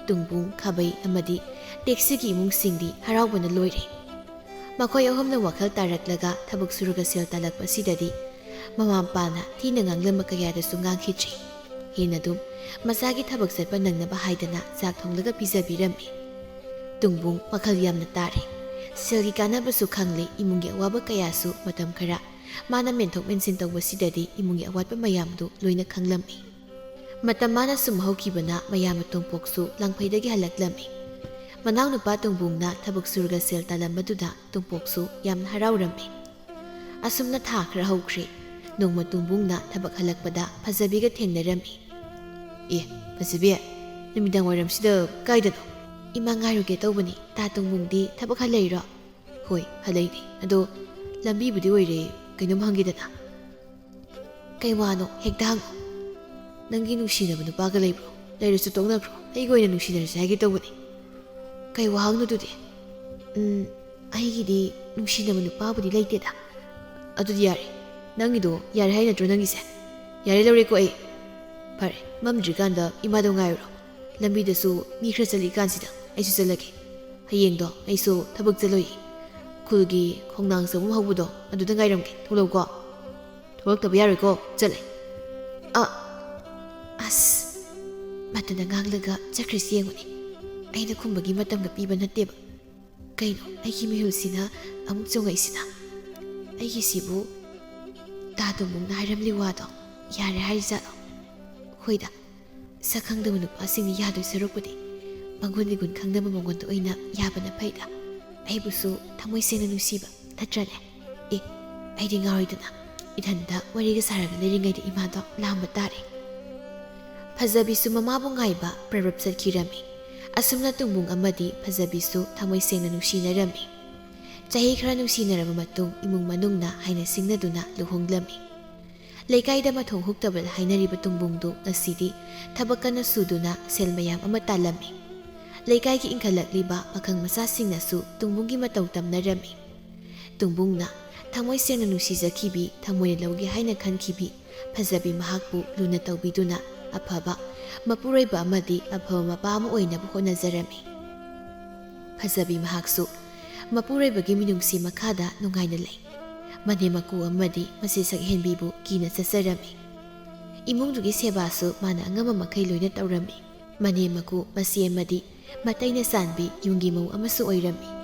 ꯇꯨꯡꯕꯨꯡ, ꯈꯥꯕꯩ ꯑꯃꯗꯤ ꯇꯦꯛꯁꯤꯒꯤ ꯏꯃꯨꯡꯁꯤꯡꯗꯤ ꯍꯔꯥꯎꯕꯅ ꯂꯣꯏꯔꯦ꯫ ꯃꯈꯣꯏ ꯑꯍꯨꯝꯅ ꯋꯥꯈꯜ ꯇꯥꯔꯛꯂꯒ ꯊꯕꯛ ꯁꯨꯔꯒ ꯁꯦꯜ ꯇꯥꯜꯂꯛꯄ ꯑꯁꯤꯗꯗꯤ ꯃꯃꯥ ꯃꯄꯥꯅ ꯊꯤꯅ ꯉꯥꯡꯂꯝꯕ ꯀꯌꯥꯗꯁꯨ ꯉꯥꯡꯈꯤꯗ꯭ꯔꯤ꯫ ꯍꯦꯟꯅ ꯑꯗꯨꯝ ꯃꯆꯥꯒꯤ ꯊꯕꯛ ꯆꯠꯄ ꯅꯪꯅꯕ ꯍꯥꯏꯗꯅ ꯆꯥꯛ ꯊꯣꯡꯂꯒ ꯄꯤꯖꯕꯤꯔꯝꯃꯤ꯫ ꯇꯨꯡꯕꯨꯡ ꯋꯥꯈꯜ ꯌꯥꯝꯅ ꯇꯥꯔꯦ꯫ ꯁꯦꯜꯒꯤ ꯀꯥꯟꯅꯕꯁꯨ ꯈꯪꯂꯦ, ꯏꯃꯨꯡꯒꯤ ꯑꯋꯥꯕ ꯀꯌꯥꯁꯨ ꯃꯇꯝ ꯈꯔ ꯃꯥꯅ ꯃꯦꯟꯊꯣꯛ ꯃꯦꯟꯁꯤꯟ ꯇꯧꯕꯁꯤꯗꯗꯤ ꯏꯃꯨꯡꯒꯤ ꯑꯋꯥꯠꯄ ꯃꯌꯥꯝꯗꯨ ꯂꯣꯏꯅ ꯈꯪꯂꯝꯃꯤ꯫ ꯃꯇꯝ ꯃꯥꯅ ꯁꯨꯝ ꯍꯧꯈꯤꯕꯅ ꯃꯌꯥꯝꯕ ꯇꯣꯝꯄꯣꯛꯁꯨ ꯂꯥꯡꯐꯩꯗꯒꯤ ꯍꯜꯂꯛꯂꯝꯃꯤ꯫ ꯃꯅꯥꯎꯅꯨꯄꯥ ꯇꯣꯡꯕꯨꯡꯅ ꯊꯕꯛ ꯁꯨꯔꯒ ꯁꯦꯜ ꯇꯥꯜꯂꯝꯕꯗꯨꯗ ꯇꯣꯝꯄꯣꯛꯁꯨ ꯌꯥꯝꯅ ꯍꯔꯥꯎꯔꯝꯃꯤ꯫ ꯑꯁꯨꯝꯅ ꯊꯥ ꯈꯔ ꯍꯧꯈ꯭ꯔꯦ꯫ ꯅꯣꯡꯃ ꯇꯣꯡꯕꯨꯡꯅ ꯊꯕꯛ ꯍꯜꯂꯛꯄꯗ ꯐꯖꯕꯤꯒ ꯊꯦꯡꯅꯔꯝꯃꯤ꯫ "ꯑꯦ, ꯐꯖꯕꯤ, ꯅꯨꯃꯤꯗꯥꯡ ꯋꯥꯏꯔꯝꯁꯤꯗ ꯀꯥꯏꯗꯅꯣ?" "ꯏꯃꯥ ꯉꯥꯏꯔꯨꯒꯦ ꯇꯧꯕꯅꯤ, ꯇꯥ ꯇꯣꯡꯕꯨꯡꯗꯤ ꯊꯕꯛ ꯍꯜꯂꯛꯏꯔꯣ?" "ꯍꯣꯏ, ꯍꯜꯂꯛꯏꯅꯦ꯫ ꯑꯗꯣ ꯂꯝꯕꯤꯕꯨꯗꯤ ꯑꯣꯏꯔꯦ, ꯀꯩꯅꯣꯝ ꯍꯪꯒꯦꯗꯅ?" "ꯀꯩ ꯋꯥꯅꯣ? ꯍꯦꯛꯇ ꯍꯪꯉꯣ꯫ ꯅꯪꯒꯤ ꯅꯨꯡꯁꯤꯅꯕ ꯅꯨꯄꯥꯒ ꯂꯩꯕ꯭ꯔꯣ? ꯂꯩꯔꯁꯨ ꯇꯣꯛꯅꯈ꯭ꯔꯣ꯫ ꯑꯩꯒ ꯑꯣꯏꯅ ꯅꯨꯡꯁꯤꯅꯔꯁꯦ ꯍꯥꯏꯒꯦ ꯇꯧꯕꯅꯤ꯫" "ꯀꯩ ꯋꯥꯍꯪꯅꯣ ꯑꯗꯨꯗꯤ?" "ꯎꯝ, ꯑꯩꯒꯤꯗꯤ ꯅꯨꯡꯁꯤꯅꯕ ꯅꯨꯄꯥꯕꯨꯗꯤ ꯂꯩꯇꯦꯗ꯫" "ꯑꯗꯨꯗꯤ ꯌꯥꯔꯦ꯫ "ꯅꯪꯒꯤꯗꯣ ꯌꯥꯔꯦ ꯍꯥꯏ ꯅꯠꯇ꯭ꯔꯣ ꯅꯪꯒꯤꯁꯦ?" "ꯌꯥꯔꯦ, ꯂꯧꯔꯦꯀꯣ ꯑꯩ꯫ ꯐꯔꯦ, ꯃꯝꯗ꯭ꯔꯤꯀꯥꯟꯗ ꯏꯃꯥꯗꯣ ꯉꯥꯏꯔꯨꯔꯣ꯫ ꯂꯝꯕꯤꯗꯁꯨ ꯃꯤ ꯈꯔ ꯆꯠꯂꯤꯀꯥꯟꯁꯤꯗ ꯑꯩꯁꯨ ꯆꯠꯂꯒꯦ꯫ ꯍꯌꯦꯡꯗꯣ ꯑꯩꯁꯨ ꯊꯕꯛ ꯆꯠꯂꯨꯏ꯫ ꯈꯨꯜꯒꯤ ꯈꯣꯡꯅꯥꯡ ꯆꯪꯐꯝ ꯍꯧꯕꯗꯣ ꯑꯗꯨꯗ ꯉꯥꯏꯔꯝꯒꯦ, ꯊꯣꯛꯂꯛꯎꯀꯣ꯫ ꯊꯣꯛꯂꯛꯇꯕ ꯌꯥꯔꯣꯏꯀꯣ, ꯆꯠꯂꯦ꯫" "ꯑ, ꯑꯁ, ꯃꯇꯝꯗ ꯉꯥꯡꯂꯒ ꯆꯠꯈ꯭ꯔꯤꯁꯤ ꯌꯦꯡꯉꯨꯅꯦ꯫ ꯑꯩꯅ ꯈꯨꯝꯕꯒꯤ ꯃꯇꯝꯒ ꯄꯤꯕ ꯅꯠꯇꯦꯕ꯫ ꯀꯩꯅꯣ ꯑꯩꯒꯤ ꯃꯤꯍꯨꯜꯁꯤꯅ ꯑꯃꯨꯛ ꯆꯣꯡꯉꯛꯏꯁꯤꯅ? ꯑꯩꯒꯤꯁꯤꯕꯨ ꯇꯥ ꯇꯣꯝꯕꯨꯡꯅ ꯍꯥꯏꯔꯝꯂꯤ ꯋꯥꯗꯣ ꯌꯥꯔꯦ ꯍꯥꯏꯔꯤꯖꯥꯠꯂꯣ? ꯍꯣꯏꯗ, ꯁꯛ ꯈꯪꯗꯕ ꯅꯨꯄꯥꯁꯤꯡꯅ ꯌꯥꯗꯣꯏ ꯁꯔꯨꯛꯄꯨꯗꯤ ꯃꯒꯨꯟ ꯏꯒꯨꯟ ꯈꯪꯗꯕ ꯃꯉꯣꯟꯗ ꯑꯣꯏꯅ ꯌꯥꯕꯅ ꯐꯩꯗ꯫ ꯑꯩꯕꯨꯁꯨ ꯊꯃꯣꯏ ꯁꯦꯡꯅ ꯅꯨꯡꯁꯤꯕ ꯅꯠꯇ꯭ꯔꯅꯦ? ꯑꯦ, ꯑꯩꯗꯤ ꯉꯥꯎꯔꯤꯗꯅ ꯏꯊꯟꯇ ꯋꯥꯔꯤꯒ ꯁꯥꯔꯒ ꯂꯩꯔꯤꯉꯩꯗ ꯏꯃꯥꯗꯣ ꯂꯥꯝꯕ ꯇꯥꯔꯦ꯫" ꯐꯖꯕꯤꯁꯨ ꯃꯃꯥꯕꯨ ꯉꯥꯏꯕ ꯄ꯭ꯔꯔꯞ ꯆꯠꯈꯤꯔꯝꯃꯤ꯫ ꯑꯁꯨꯝꯅ ꯇꯣꯝꯕꯨꯡ ꯑꯃꯗꯤ ꯐꯖꯕꯤꯁꯨ ꯊꯃꯣꯏ ꯁꯦꯡꯅ ꯅꯨꯡꯁꯤꯅꯔꯝꯃꯤ꯫ ꯆꯍꯤ ꯈꯔ ꯅꯨꯡꯁꯤꯅꯔꯕ ꯃꯇꯨꯡ ꯏꯃꯨꯡ ꯃꯅꯨꯡꯅ ꯍꯥꯏꯅ ꯁꯤꯡꯅꯗꯨꯅ ꯂꯨꯍꯣꯡꯂꯝꯃꯤ꯫ ꯂꯩꯀꯥꯏꯗ ꯃꯊꯣꯡ ꯍꯨꯛꯇꯕ ꯍꯥꯏꯅꯔꯤꯕ ꯇꯣꯝꯕꯨꯡꯗꯨ ꯉꯁꯤꯗꯤ ꯊꯕꯛ ꯀꯟꯅ ꯁꯨꯗꯨꯅ ꯁꯦꯜ ꯃꯌꯥꯝ ꯑꯃ ꯇꯥꯜꯂꯝꯃꯤ꯫ ꯂꯩꯀꯥꯏꯒꯤ ꯏꯟꯈꯠꯂꯛꯂꯤꯕ ꯄꯥꯈꯪ ꯃꯆꯥꯁꯤꯡꯅꯁꯨ ꯇꯣꯝꯕꯨꯡꯒꯤ ꯃꯇꯧ ꯇꯝꯅꯔꯝꯃꯤ꯫ ꯇꯣꯝꯕꯨꯡꯅ ꯊꯃꯣꯏ ꯁꯦꯡꯅ ꯅꯨꯡꯁꯤꯖꯈꯤꯕꯤ, ꯊꯃꯣꯏꯅ ꯂꯧꯒꯦ ꯍꯥꯏꯅ ꯈꯟꯈꯤꯕꯤ ꯐꯖꯕꯤ ꯃꯍꯥꯛꯄꯨ ꯂꯨꯅ ꯇꯧꯕꯤꯗꯨꯅ ꯑꯐꯕ ꯃꯄꯨꯔꯣꯏꯕ ꯑꯃꯗꯤ ꯑꯐꯕ ꯃꯄꯥ ꯑꯃ ꯑꯣꯏꯅꯕ ꯍꯣꯠꯅꯖꯔꯝꯃꯤ꯫ ꯐꯖꯕꯤ ꯃꯍꯥꯛꯁꯨ ꯃꯄꯨꯔꯣꯏꯕꯒꯤ ꯃꯤꯅꯨꯡꯁꯤ ꯃꯈꯥꯗ ꯅꯨꯡꯉꯥꯏꯅ ꯂꯩ꯫ ꯃꯅꯦꯝ ꯃꯀꯨ ꯑꯃꯗꯤ ꯃꯆꯦ ꯁꯛꯍꯦꯟꯕꯤꯕꯨ ꯀꯤꯅ ꯆꯠꯆꯔꯝꯃꯤ꯫ ꯏꯃꯨꯡꯗꯨꯒꯤ ꯁꯦꯕꯥꯁꯨ ꯃꯥꯅ ꯑꯉꯝꯕ ꯃꯈꯩ ꯂꯣꯏꯅ ꯇꯧꯔꯝꯃꯤ꯫ ꯃꯅꯦꯝ ꯃꯀꯨ ꯃꯆꯦ ꯑꯃꯗꯤ ꯃꯇꯩꯅ ꯆꯥꯟꯕꯤ ꯌꯨꯝꯒꯤ ꯃꯧ ꯑꯃꯁꯨ ꯑꯣꯏꯔꯝꯃꯤ꯫